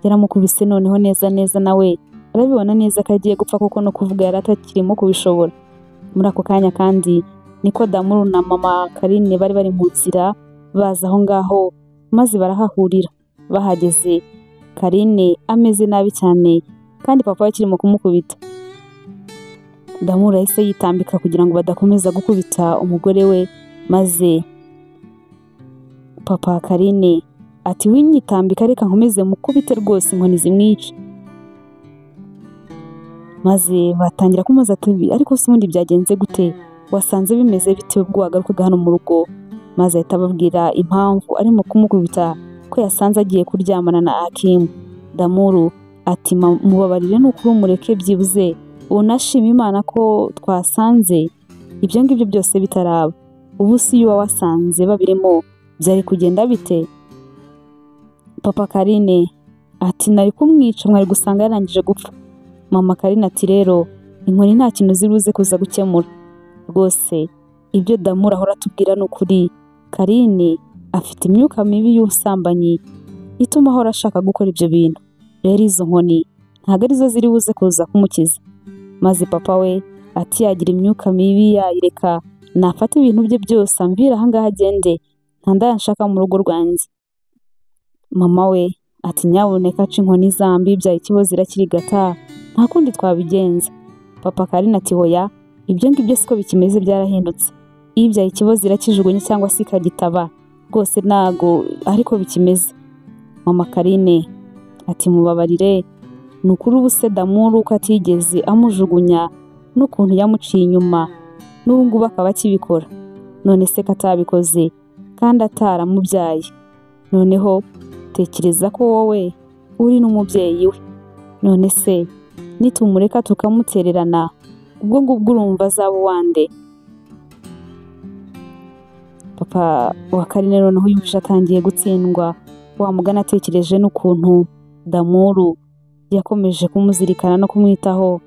[SPEAKER 1] Yaramukubise noneho neza neza, nawe arabibona neza ko agiye gupfa kuko no kuvuga yari atakirimo kubishobora. Muri ako kanya kandi niko Damuru na mama Karine bari bari mu nzira baza aho ngaho, maze barahahurira. Bahageze Karine ameze nabi cyane kandi papa we akirimo kumukubita. Damuru yahise yitambika kugira ngo badakomeza gukubita umugore we, maze papa Karine ati winyitambika reka nkomeze mukubite rwose inkoni zimwice. Maze batangira kumubaza ati ariko se ubundi byagenze gute, wasanze bimeze bite ubwo wagarukaga hano mu rugo? Maze ahita ababwira impamvu arimo kumukubita, ko yasanze agiye kuryamana na Akimu. Damuru ati mubabarire ni ukuri umureke byibuze unashima Imana ko twasanze ibyo ngibyo byose bitaraba. Ubu si iyo wasanze babirimo byari kugenda bite? Papa Karine ati nari kumwica mwari gusanga yarangije gupfa. Mama Karine ati rero inkoni nta kintu ziruze kuza gukemura rwose, ibyo Damuru ahora atubwira ni ukuri. Karine afite imyuka mibi y'ubusambanyi ituma ahora ashaka gukora ibyo bintu, rero izo nkoni ntabwo arizo ziri buze kuza kumukiza. Maze papa we ati yagira imyuka mibi yayireka, nafata ibintu bye byose amvira aha ngaha agende, nta ndaya nshaka mu rugo rwanjye. Mama we ati nyabuneka aca inkoni zambi byaye ikibozo irakirigata, nta kundi twabigenza. Papa Karine ati hoya ibyo ngibyo siko bikimeze, byarahindutse, ibyaye ikibozo irakijugunya cyangwa se ikagitaba, rwose ntago ariko bikimeze. Mama Karine ati mubabarire ni ukuri, ubu se Damuru ko atigeze amujugunya n'ukuntu yamuciye inyuma n'ubu ngubu akaba akibikora, none se ko atabikoze kandi ataramubyaye? Noneho tekereza ko wowe uri n'umubyeyi we, none se nitumureka tukamutererana ubwo ngubwo urumva azaba uwande? Papa wa Karine noneho yumvise atangiye gutsindwa, wa mugani atekereje n'ukuntu Damuru yakomeje kumuzirikana no kumwitaho,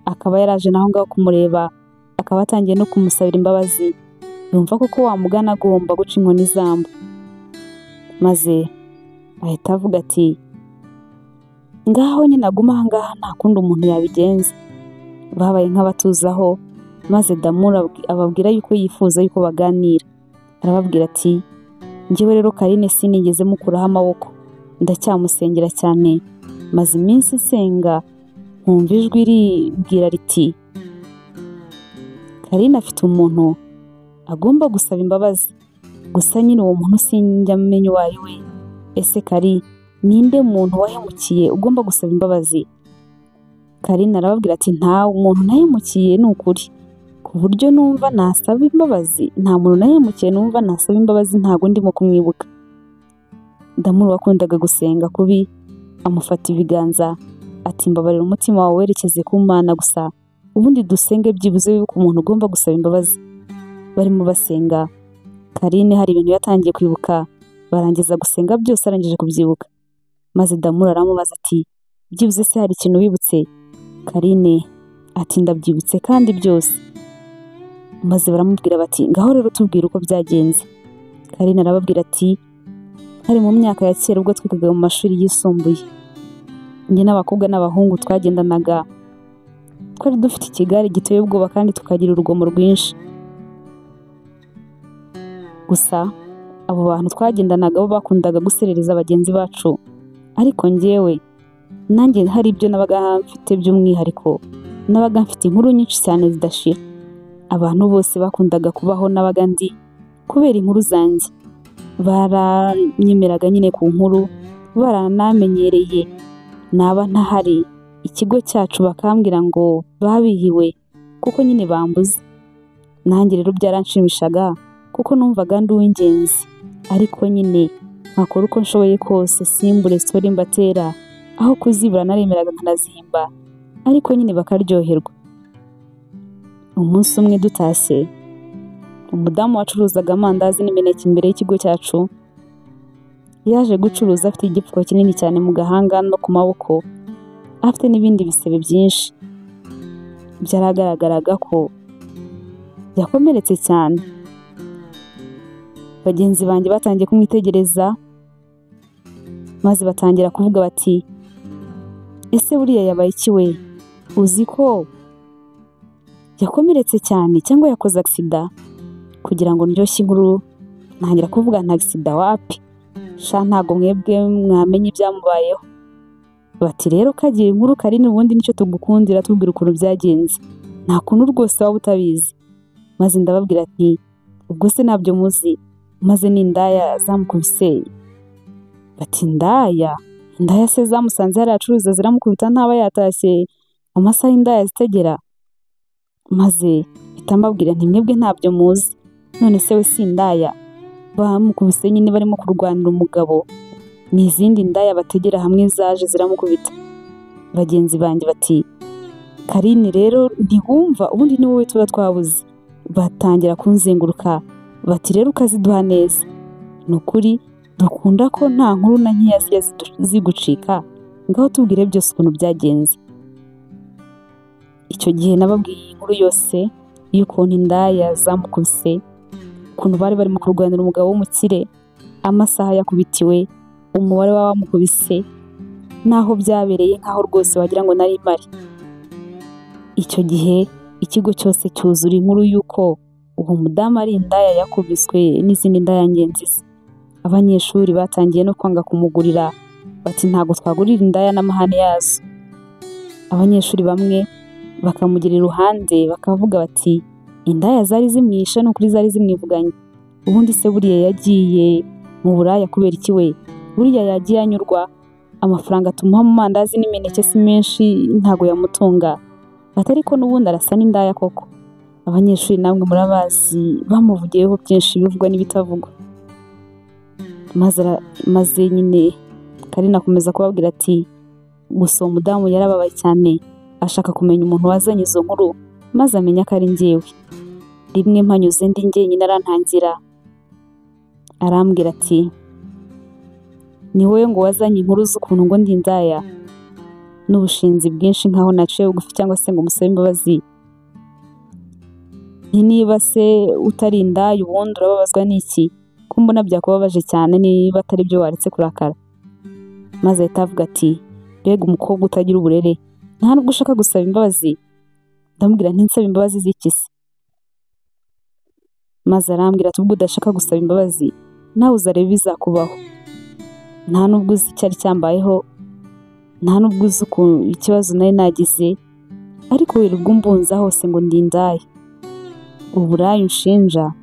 [SPEAKER 1] akaba yaraje naho ngaho kumureba, akaba atangiye no kumusabira imbabazi, yumva koko wa mugani agomba guca inkoni zamba. Maze ahita avuga ati ngaho nyine aguma aha ngaha nta kundi umuntu yabigenza. Babaye nk'abatuzaho, maze Damuru ababwira yuko yifuza yuko baganira. Arababwira ati njyewe rero Karine sinigeze mukuraho amaboko, ndacyamusengera cyane, maze iminsi nsenga nkumva ijwi ribwira riti Karine afite umuntu agomba gusaba imbabazi, gusa nyine uwo muntu sinjya menya uwo ari we. Ese Kari ninde muntu wahemukiye ugomba gusaba imbabazi? Karine arababwira ati nta muntu nahemukiye ni ukuri, ku buryo numva nasaba imbabazi, nta muntu nahemukiye numva nasaba imbabazi, ntago ndimo kumwibuka. Damuru wakundaga gusenga kubi amufata ibiganza ati mbabarira umutima wawe werekeze ku Mana gusa, ubundi dusenge byibuze wibuke umuntu ugomba gusaba imbabazi. Barimo basenga, Karine hari ibintu yatangiye kwibuka, barangiza gusenga byose arangije kubyibuka. Maze Damuru aramubaza ati byibuze se hari ikintu wibutse? Karine ati ndabyibutse kandi byose. Maze baramubwira bati ngaho rero tubwire uko byagenze. Karine arababwira ati hari mu myaka ya kera ubwo twigaga mu mashuri yisumbuye, njye n'abakobwa n'abahungu twagendanaga, twari dufite ikigare giteye ubwoba kandi tukagira urugomo rwinshi. Gusa abo bantu twagendanaga bo bakundaga guserereza bagenzi bacu, ariko njyewe nanjye hari ibyo nabaga mfite by'umwihariko, nabaga mfite inkuru nyinshi cyane zidashira. Abantu bose bakundaga kubaho nabaga ndi kubera inkuru zanjye, baranyemeraga nyine ku nkuru, baranamenyereye. Naba ntahari ikigo cyacu bakambwira ngo babihiwe, kuko nyine bambuze. Nanjye rero byaranshimishaga kuko numvaga ndi uw'ingenzi, ariko nyine nkakora uko nshoboye kose simbure story mbatera, aho kuzibura naremeraga nkanazihimba, ariko nyine bakaryoherwa. Umunsi umwe dutashye, umudamu wacuruzaga amandazi n'imineke imbere y'ikigo cyacu yaje gucuruza afite igipfuko kinini cyane mu gahanga no ku maboko, afite n'ibindi bisebe byinshi. Byaragaragaraga ko yakomeretse cyane. Bagenzi banjye batangiye kumwitegereza, maze batangira kuvuga bati ese buriya yabaye iki we? Uzi ko yakomeretse cyane cyangwa yakoze agisida? Kugira ngo ndyoshye inkuru ntangira kuvuga nta agisida wapi, sha ntago mwebwe mwamenye ibyamubayeho. Bati rero kagira inkuru Karine, ubundi nicyo tugukundira, tubwira ukuntu byagenze, nta kuntu rwose waba utabizi. Maze ndababwira ati ubwo se ntabyo muzi, maze n'indaya zamukubise. Bati indaya? Indaya se zamusanze hariya acuruza ziramukubita ntaba yatashye amasaha indaya zitegera? Maze mpita mbabwira nti mwebwe ntabyo muzi, none se we si indaya? Bamukubise nyine barimo kurwanira umugabo, ni izindi ndaya bategera hamwe zaje ziramukubita. Bagenzi banjye bati Karine rero ntiwumva, ubundi ni wowe tuba twabuze. Batangira kunzenguruka bati rero ukaziduha neza, ni ukuri dukunda ko nta nkuru na nkeya zijya zigucika, ngaho tubwire byose ukuntu byagenze. Icyo gihe nababwiye inkuru yose y'ukuntu indaya zamukubise, ukuntu bari barimo kurwanira umugabo w'umukire, amasaha yakubitiwe, umubare w'abamukubise, n'aho byabereye nk'aho rwose wagira ngo nari mpari. Icyo gihe ikigo cyose cyuzura inkuru y'uko uwo mudamu ari indaya yakubiswe n'izindi ndaya ngenzi ze. Abanyeshuri batangiye no kwanga kumugurira, bati ntabwo twagurira indaya n'amahane yazo. Abanyeshuri bamwe bakamugira iruhande bakavuga bati indaya zari zimwishe, ni ukuri zari zimwivuganye, ubundi se buriya yagiye mu buraya kubera iki we? Buriya yagiye anyurwa, amafaranga tumuha mu mandazi n'imineke si menshi, ntago yamutunga, atari ko n'ubundi arasa n'indaya koko. Abanyeshuri namwe murabazi bamuvugiyeho byinshi bivugwa n'ibitavugwa. Maze nyine Karine akomeza kubabwira ati gusa uwo mudamu yarababaye cyane, ashaka kumenya umuntu wazanye izo nkuru, maze amenya ko ari njyewe. Rimwe mpanyuze ndi njyenyine arantangira, arambwira ati ni wowe ngo wazanye inkuru z'ukuntu ngo ndi indaya, n'ubushinzi bwinshi nkaho naciye bugufi cyangwa se ngo musabe imbabazi. Nti niba se utari indaya ubundi urababazwa n'iki? Ko mbona byakubabaje cyane, niba atari byo waretse kurakara. Maze ahita avuga ati mbega umukobwa utagira uburere, nta nubwo ushaka gusaba imbabazi? Ndamubwira nti nsaba imbabazi z'iki se? Maze arambwira ati ubwo udashaka gusaba imbabazi nawe uzareba ibizakubaho, nta nubwo uzi icyari cyambayeho, nta nubwo uzi ukuntu ikibazo nari nagize, ariko wirirwa umbunza hose ngo ndi indaya. Uburaya unshinja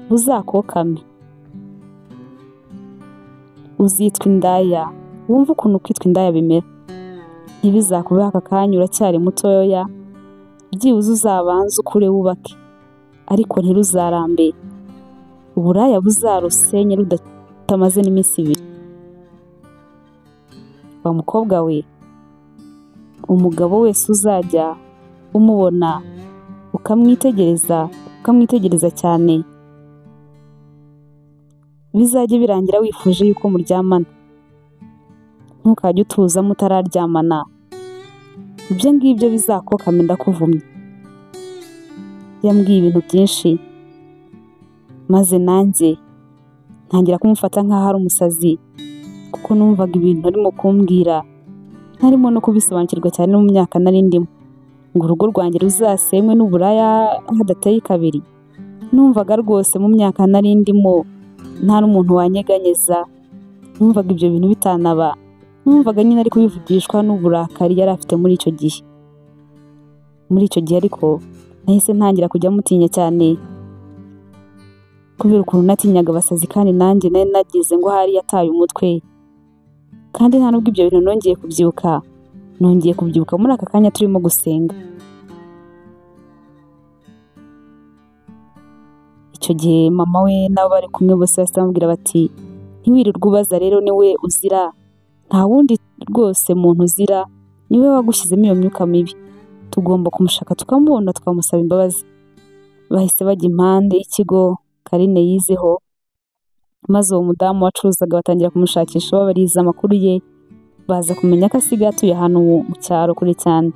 [SPEAKER 1] buzakokame, uzitwa indaya, wumve ukuntu kwitwa indaya bimera. Ntibizakubeho aka kanya uracyari mutoya, byibuze uzabanze ukure wubake, ariko ntiruzarambe, uburaya buzarusenye rutamaze n'iminsi ibiri. Wa mukobwa we, umugabo wese uzajya umubona ukamwitegereza, ukamwitegereza cyane, bizajye birangira wifuje yuko muryamana. Ntukajye utuza mutararyamana, ibyo ngibyo bizakokame ndakuvumye. Yambwiye ibintu byinshi, maze nanjye ntangira kumufata nk'aho ari umusazi, kuko numvaga ibintu arimo kumbwira ntarimo no kubisobanukirwa cyane no mu myaka nari ndimo, ngo urugo rwanjye ruzasenywe n'uburaya hadateye kabiri. Numvaga rwose mu myaka nari ndimo nta n'umuntu wanyeganyeza, numvaga ibyo bintu bitanaba, numvaga nyine ari kubivugishwa n'uburakari yari afite muri icyo gihe. Muri icyo gihe ariko nahise ntangira kujya mutinya cyane, kubera ukuntu natinyaga abasazi, kandi nanjye nari nagize ngo ahari yataye umutwe. Kandi nta nubwo ibyo bintu nongeye kubyibuka, nongeye kubyibuka muri aka kanya turimo gusenga. Icyo gihe mama we nabo bari kumwe bose bahise bamubwira bati ntiwirirwe ubaza rero niwe uzira, nta wundi rwose muntu uzira, niwe wagushyizemo iyo myuka mibi, tugomba kumushaka tukamubona tukamusaba imbabazi. Bahise bajya impande y'ikigo Karine yizeho, maze uwo mudamu wacuruzaga batangira kumushakisha babariza amakuru ye, baza kumenya ko asigaye atuye ahantu mu cyaro kure cyane.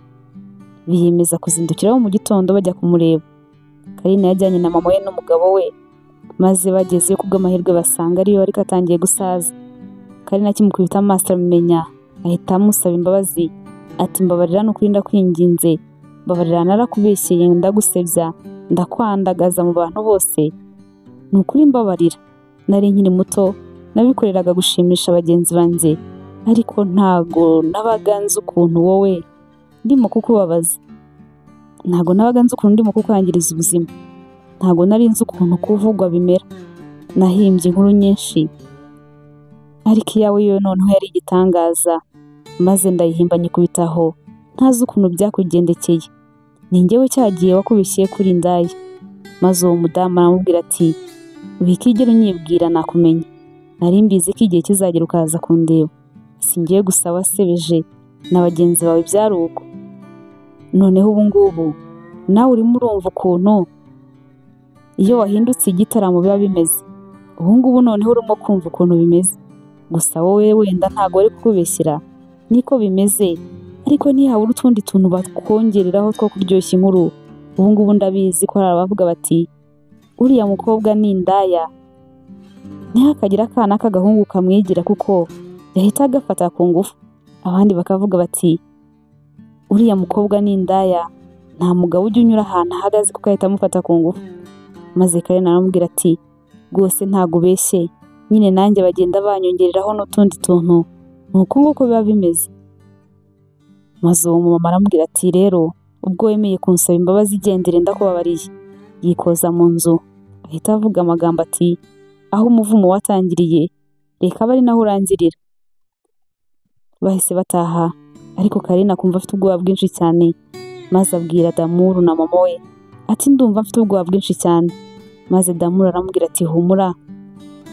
[SPEAKER 1] Biyemeza kuzindukiraho mu gitondo bajya kumureba. Karine yajyanye na mama we n'umugabo we, maze bagezeyo kubw'amahirwe basanga ariyo ariko atangiye gusaza. Karine akimukubita amaso aramumenya, ahita amusaba imbabazi ati mbabarira n'ukuri ndakwinginze, mbabarira narakubeshyeye ndagusebya, ndakwandagaza mu bantu bose, ni ukuri mbabarira, nari nkiri muto nabikoreraga gushimisha bagenzi banjye, ariko ntago nabaga nzi ukuntu wowe ndimo kukubabaza, ntago nabaga nzi ukuntu ndimo kukwangiriza ubuzima, ntago nari nzi ukuntu kuvugwa bimera, nahimbye inkuru nyinshi ariko iyawe yo noneho yari igitangaza, maze ndayihimba nyikubitaho ntazi ukuntu byakugendekeye, ni njyewe cyagiye wakubishye kuri indaya. Maze uwo mudamu aramubwira ati wikigera unyibwira nakumenya, nari mbizi ko igihe kizagera ukaza kundeba, singiye gusa wasebeje na bagenzi bawe byari uko, noneho ubu ngubu nawe urimo urumva ukuntu iyo wahindutse igitaramo biba bimeze, ubu ngubu noneho urimo kumva ukuntu bimeze, gusa wowe wenda ntago bari kukubeshyira niko bimeze, ariko ntihabura utundi tuntu bakongereraho two kuryoshya inkuru. Ubu ngubu ndabizi ko hari abavuga bati uriya mukobwa ni indaya, ntihakagire akana k'agahungu kamwigira kuko yahita agafata ku ngufu. Abandi bakavuga bati uriya mukobwa ni indaya, nta mugabo ujya unyura ahantu ahagaze kuko ahita amufata ku ngufu. Maze Karine aramubwira ati rwose ntago ubeshye, nyine nanjye bagenda banyongereraho n'utundi tuntu, ni uko nguko biba bimeze. Maze uwo mumama aramubwira ati rero ubwo wemeye kunsaba imbabazi igendere ndakubabariye. Yikoza mu nzu ahita avuga amagambo ati aho umuvumo watangiriye reka abe ari naho urangirira. Bahise bataha, ariko Karine akumva afite ubwoba bwinshi cyane, maze abwira Damuru na mama we ati ndumva mfite ubwoba bwinshi cyane. Maze Damuru aramubwira ati humura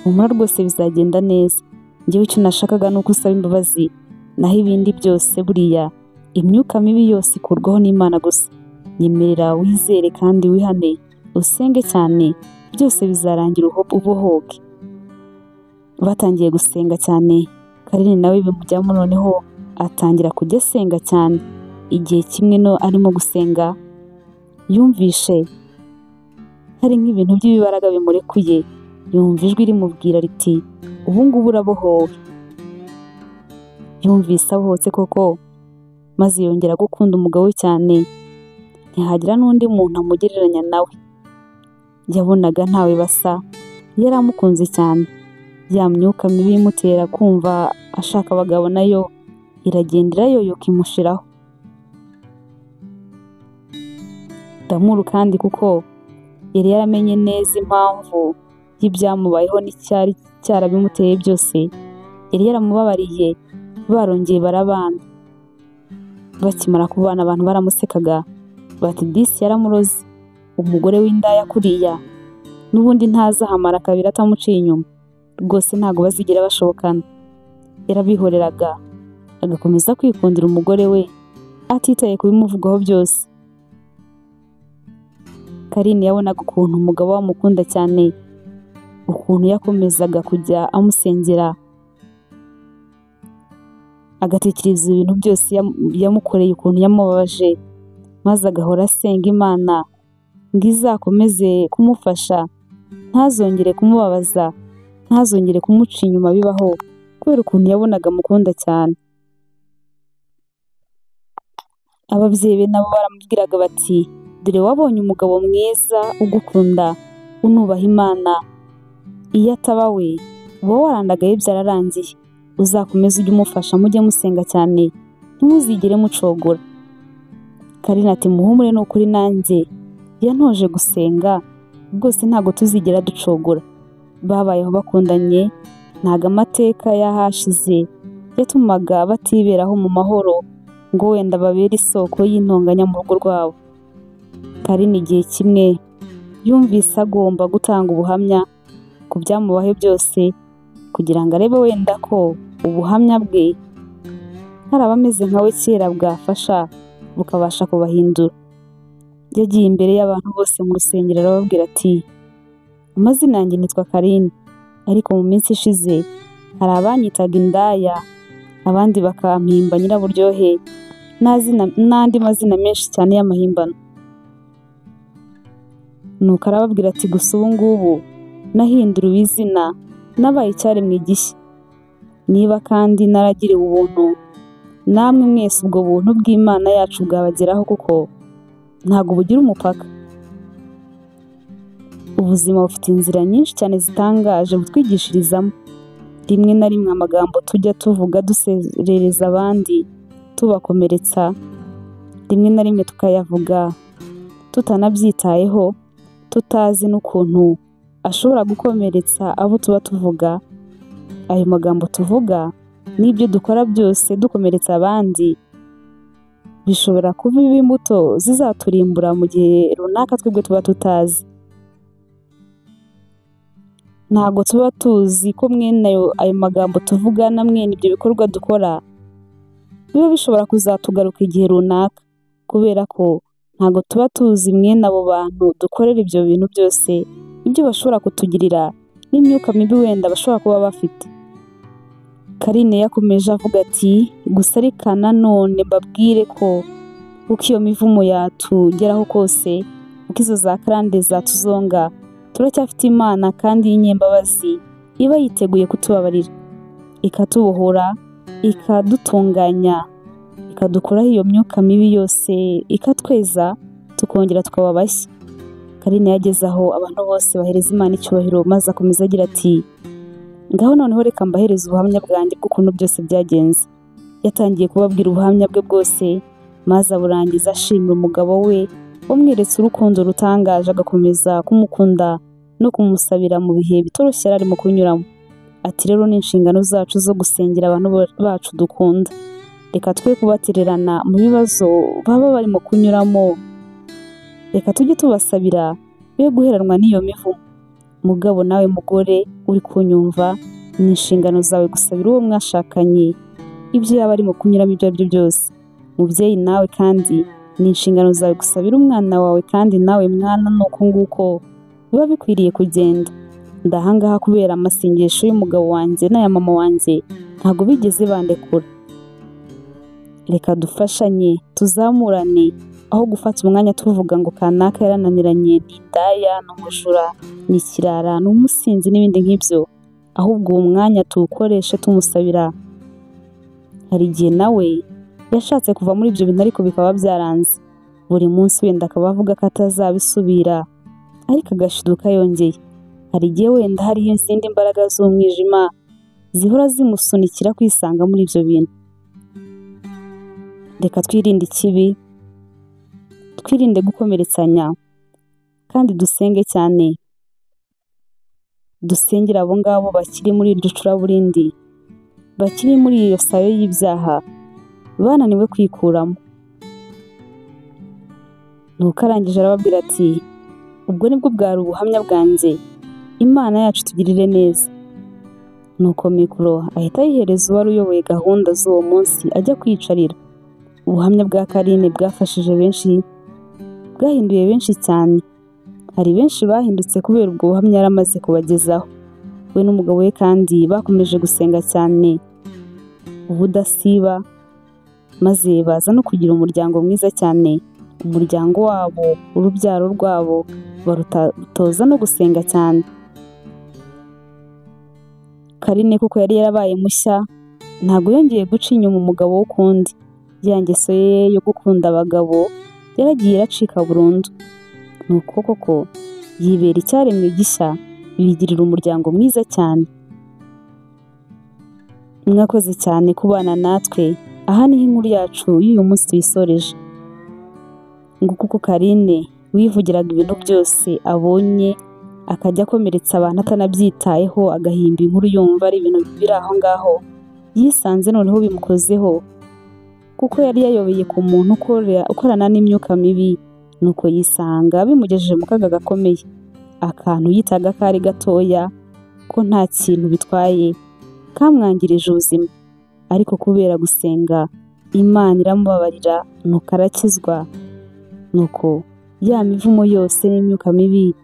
[SPEAKER 1] humura rwose bizagenda neza, njyewe icyo nashakaga ni uko usaba imbabazi, naho ibindi byose buriya imyuka mibi yose ikurwaho n'Imana gusa, nyemerera wizere kandi wihane usenge cyane, byose bizarangira ubohoke. Batangiye gusenga cyane, Karine nawe bimujyamo noneho atangira kujya asenga cyane. Igihe kimwe no arimo gusenga yumvishe hari nk'ibintu by'ibibaraga bimurekuye, yumva ijwi rimubwira riti ubu ngubu urabohowe. Yumvise abohotse koko, maze yongera gukunda umugabo we cyane, ntihagira n'undi muntu amugereranya nawe. Yabonaga ntawe basa, yari amukunze cyane. Ya myuka mibi imutera kumva ashaka abagabo nayo iragenda irayoyoka imushiraho. Damuru kandi kuko yari yaramenye neza impamvu y'ibyamubayeho n'icyari cyarabimuteye byose, yari yaramubabariye, barongeye barabana. Bakimara kubana abantu baramusekaga bati disi yaramuroze, umugore w'indaya kuriya n'ubundi ntazahamara kabiri atamuciye inyuma, rwose ntago bazigera bashobokana. Yarabihoreraga agakomeza kwikundira umugore we atitaye ku bimuvugwaho byose. Karine yabonaga ukuntu umugabo we amukunda cyane, ukuntu yakomezaga kujya amusengera, agatekereza ibintu byose yamukoreye, ukuntu yamubabaje, maze agahora asenga Imana ngo izakomeze kumufasha, ntazongere kumubabaza, ntazongere kumuca inyuma bibaho, kubera ukuntu yabonaga amukunda cyane. Ababyeyi be nabo baramubwiraga bati dore wabonye umugabo mwiza ugukunda unubaha Imana, iyo ataba we uba warandagaye byararangiye, uzakomeze ujye umufasha mujye musenga cyane ntimuzigere mucogora. Karine ati muhumure ni ukuri nanjye yantoje gusenga rwose ntabwo tuzigera ducogora. Babayeho bakundanye, ntago amateka y'ahashize yatumaga batiberaho mu mahoro ngo wenda babere isoko y'intonganya mu rugo rwabo. Karine igihe kimwe Yumvise agomba gutanga ubuhamya ku byamubayeho byose, kugira ngo arebe wenda ko ubuhamya bwe hari abameze nkawe kera bwafasha bukabasha kubahindura. Yagiye imbere y'abantu bose mu rusengero arababwira ati amazina yanjye nitwa Karine, ariko mu minsi ishize hari abanyitaga indaya, abandi bakampimba nyiraburyohe n'andi mazina menshi cyane y'amahimbano. Nuko arababwira ati gusa ubu ngubu nahinduriwe izina, nabaye icyaremwe gishya. Niba kandi naragiriwe ubuntu, namwe mwese ubwo buntu bw'Imana yacu bwabageraho, kuko ntabwo bugira umupaka. Ubuzima bufite inzira nyinshi cyane zitangaje butwigishirizamo. Rimwe na rimwe amagambo tujya tuvuga duserereza abandi, tubakomeretsa, rimwe na rimwe tukayavuga tutanabyitayeho, tutazi n'ukuntu ashobora gukomeretsa abo tuba tuvuga. Ayo magambo tuvuga n'ibyo dukora byose dukomeretsa abandi bishobora kuba imbuto zizaturimbura mu gihe runaka twebwe tuba tutazi. Ntabwo tuba tuzi ko mwene ayo magambo tuvuga na mwene ibyo bikorwa dukora biba bishobora kuzatugaruka igihe runaka, kubera ko ntabwo tuba tuzi mwene abo bantu dukorera ibyo bintu byose, ibyo bashobora kutugirira n'imyuka mibi wenda bashobora kuba bafite. Karine yakomeje avuga ati gusa reka nanone mbabwire ko uko iyo mivumo yatugeraho kose, uko izo za karande zatuzonga, turacyafite Imana kandi y'inyembabazi iba yiteguye kutubabarira, ikatubohora, ikadutunganya, ikadukuraho iyo myuka mibi yose, ikatweza, tukongera tukaba bashya. Karine yageze aho abantu bose bahereza Imana icyubahiro, maze akomeza agira ati ngaho noneho reka mbahereze ubuhamya bwanjye bw'ukuntu byose byagenze. Yatangiye kubabwira ubuhamya bwe bwose, maze aburangiza ashimira umugabo we wamweretse urukundo rutangaje, agakomeza kumukunda no kumusabira mu bihe bitoroshye yari arimo kunyuramo. Ati rero ni inshingano zacu zo gusengera abantu bacu dukunda, reka twe kubatererana mu bibazo baba barimo kunyuramo, reka tujye tubasabira be guheranwa n'iyo mivumo. Mugabo nawe mugore uri kunyumva, ni inshingano zawe gusabira uwo mwashakanye ibyo yaba arimo kunyuramo ibyo ari byo byose. Mubyeyi nawe kandi ni inshingano zawe gusabira umwana wawe, kandi nawe mwana ni uko nguko biba bikwiriye kugenda. Ndahangaha kubera amasengesho y'umugabo wanjye n'aya mama wanjye ntabwo bigeze bandekura. Reka dufashanye, tuzamurane, aho gufata umwanya tuvuga ngo kanaka yarananiranye, ni indaya, ni umujura, ni ikirara, ni umusinzi n'ibindi nk'ibyo, ahubwo uwo mwanya tuwukoreshe tumusabira. Hari igihe nawe yashatse kuva muri ibyo bintu ariko bikaba byaranze. Buri munsi wenda akaba avuga ko atazabisubira, ariko agashiduka yongeye. Hari igihe wenda hariho izindi mbaraga z'umwijima zihora zimusunikira kwisanga muri ibyo bintu. Reka twirinde ikibi, twirinde gukomeretsanya, kandi dusenge cyane. Dusengere abo ngabo bakiri muri iryo curaburindi, bakiri muri iyo sayo y'ibyaha, bananiwe kwikuramo. Nuko arangije arababwira ati ubwo nibwo bwari ubuhamya bwanjye, Imana yacu tugirire neza. Nuko mikoro ahita ayihereza uwari uyoboye gahunda z'uwo munsi ajya kwiyicarira. Ubuhamya bwa Karine bwafashije benshi, bwahinduye benshi cyane. Hari benshi bahindutse kubera ubwo buhamya yari amaze kubagezaho. We n'umugabo we kandi bakomeje gusenga cyane ubudasiba, maze baza no kugira umuryango mwiza cyane. Umuryango wabo, urubyaro rwabo barutoza no gusenga cyane. Karine kuko yari yarabaye mushya, ntabwo yongeye guca inyuma umugabo w'ukundi. Ya ngeso ye yo gukunda abagabo yaragiye iracika burundu. Nuko koko yibera icyaremwe gishya, bigirira umuryango mwiza cyane. Mwakoze cyane kubana natwe, aha niho inkuru yacu y'uyu munsi tuyisoreje. Nguko uko Karine wivugiraga ibintu byose abonye, akajya akomeretsa abantu atanabyitayeho, agahimba inkuru yumva ari ibintu biri aho ngaho, yisanze noneho bimukozeho, kuko yari yayobeye ku muntu ukorana n'imyuka mibi, Nuko yisanga bimugejeje mu kaga gakomeye. Akantu yitaga kari gatoya ko nta kintu bitwaye, kamwangirije ubuzima. Ariko kubera gusenga, Imana iramubabarira, nuko arakizwa. Nuko ya mivumo yose n'imyuka mibi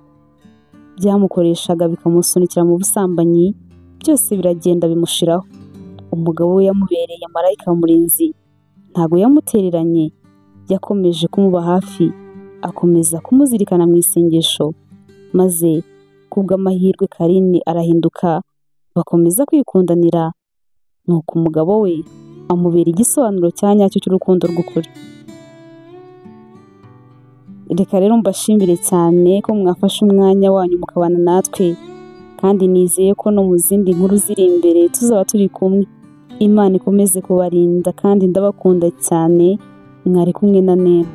[SPEAKER 1] byamukoreshaga bikamusunikira mu busambanyi, byose biragenda bimushiraho. Umugabo we yamubereye marayika murinzi, ntago yamutereranye, yakomeje kumuba hafi, akomeza kumuzirikana mu isengesho, maze kubw'amahirwe Carine arahinduka, bakomeza kwikundanira, nuko umugabo we amubera igisobanuro cya nyacyo cy'urukundo rw'ukuri. Reka rero mbashimire cyane ko mwafashe umwanya wanyu mukabana natwe, kandi nizeye ko no mu zindi nkuru ziri imbere tuzaba turi kumwe. Imana ikomeze kubarinda kandi ndabakunda cyane, mwari kumwe na Nema.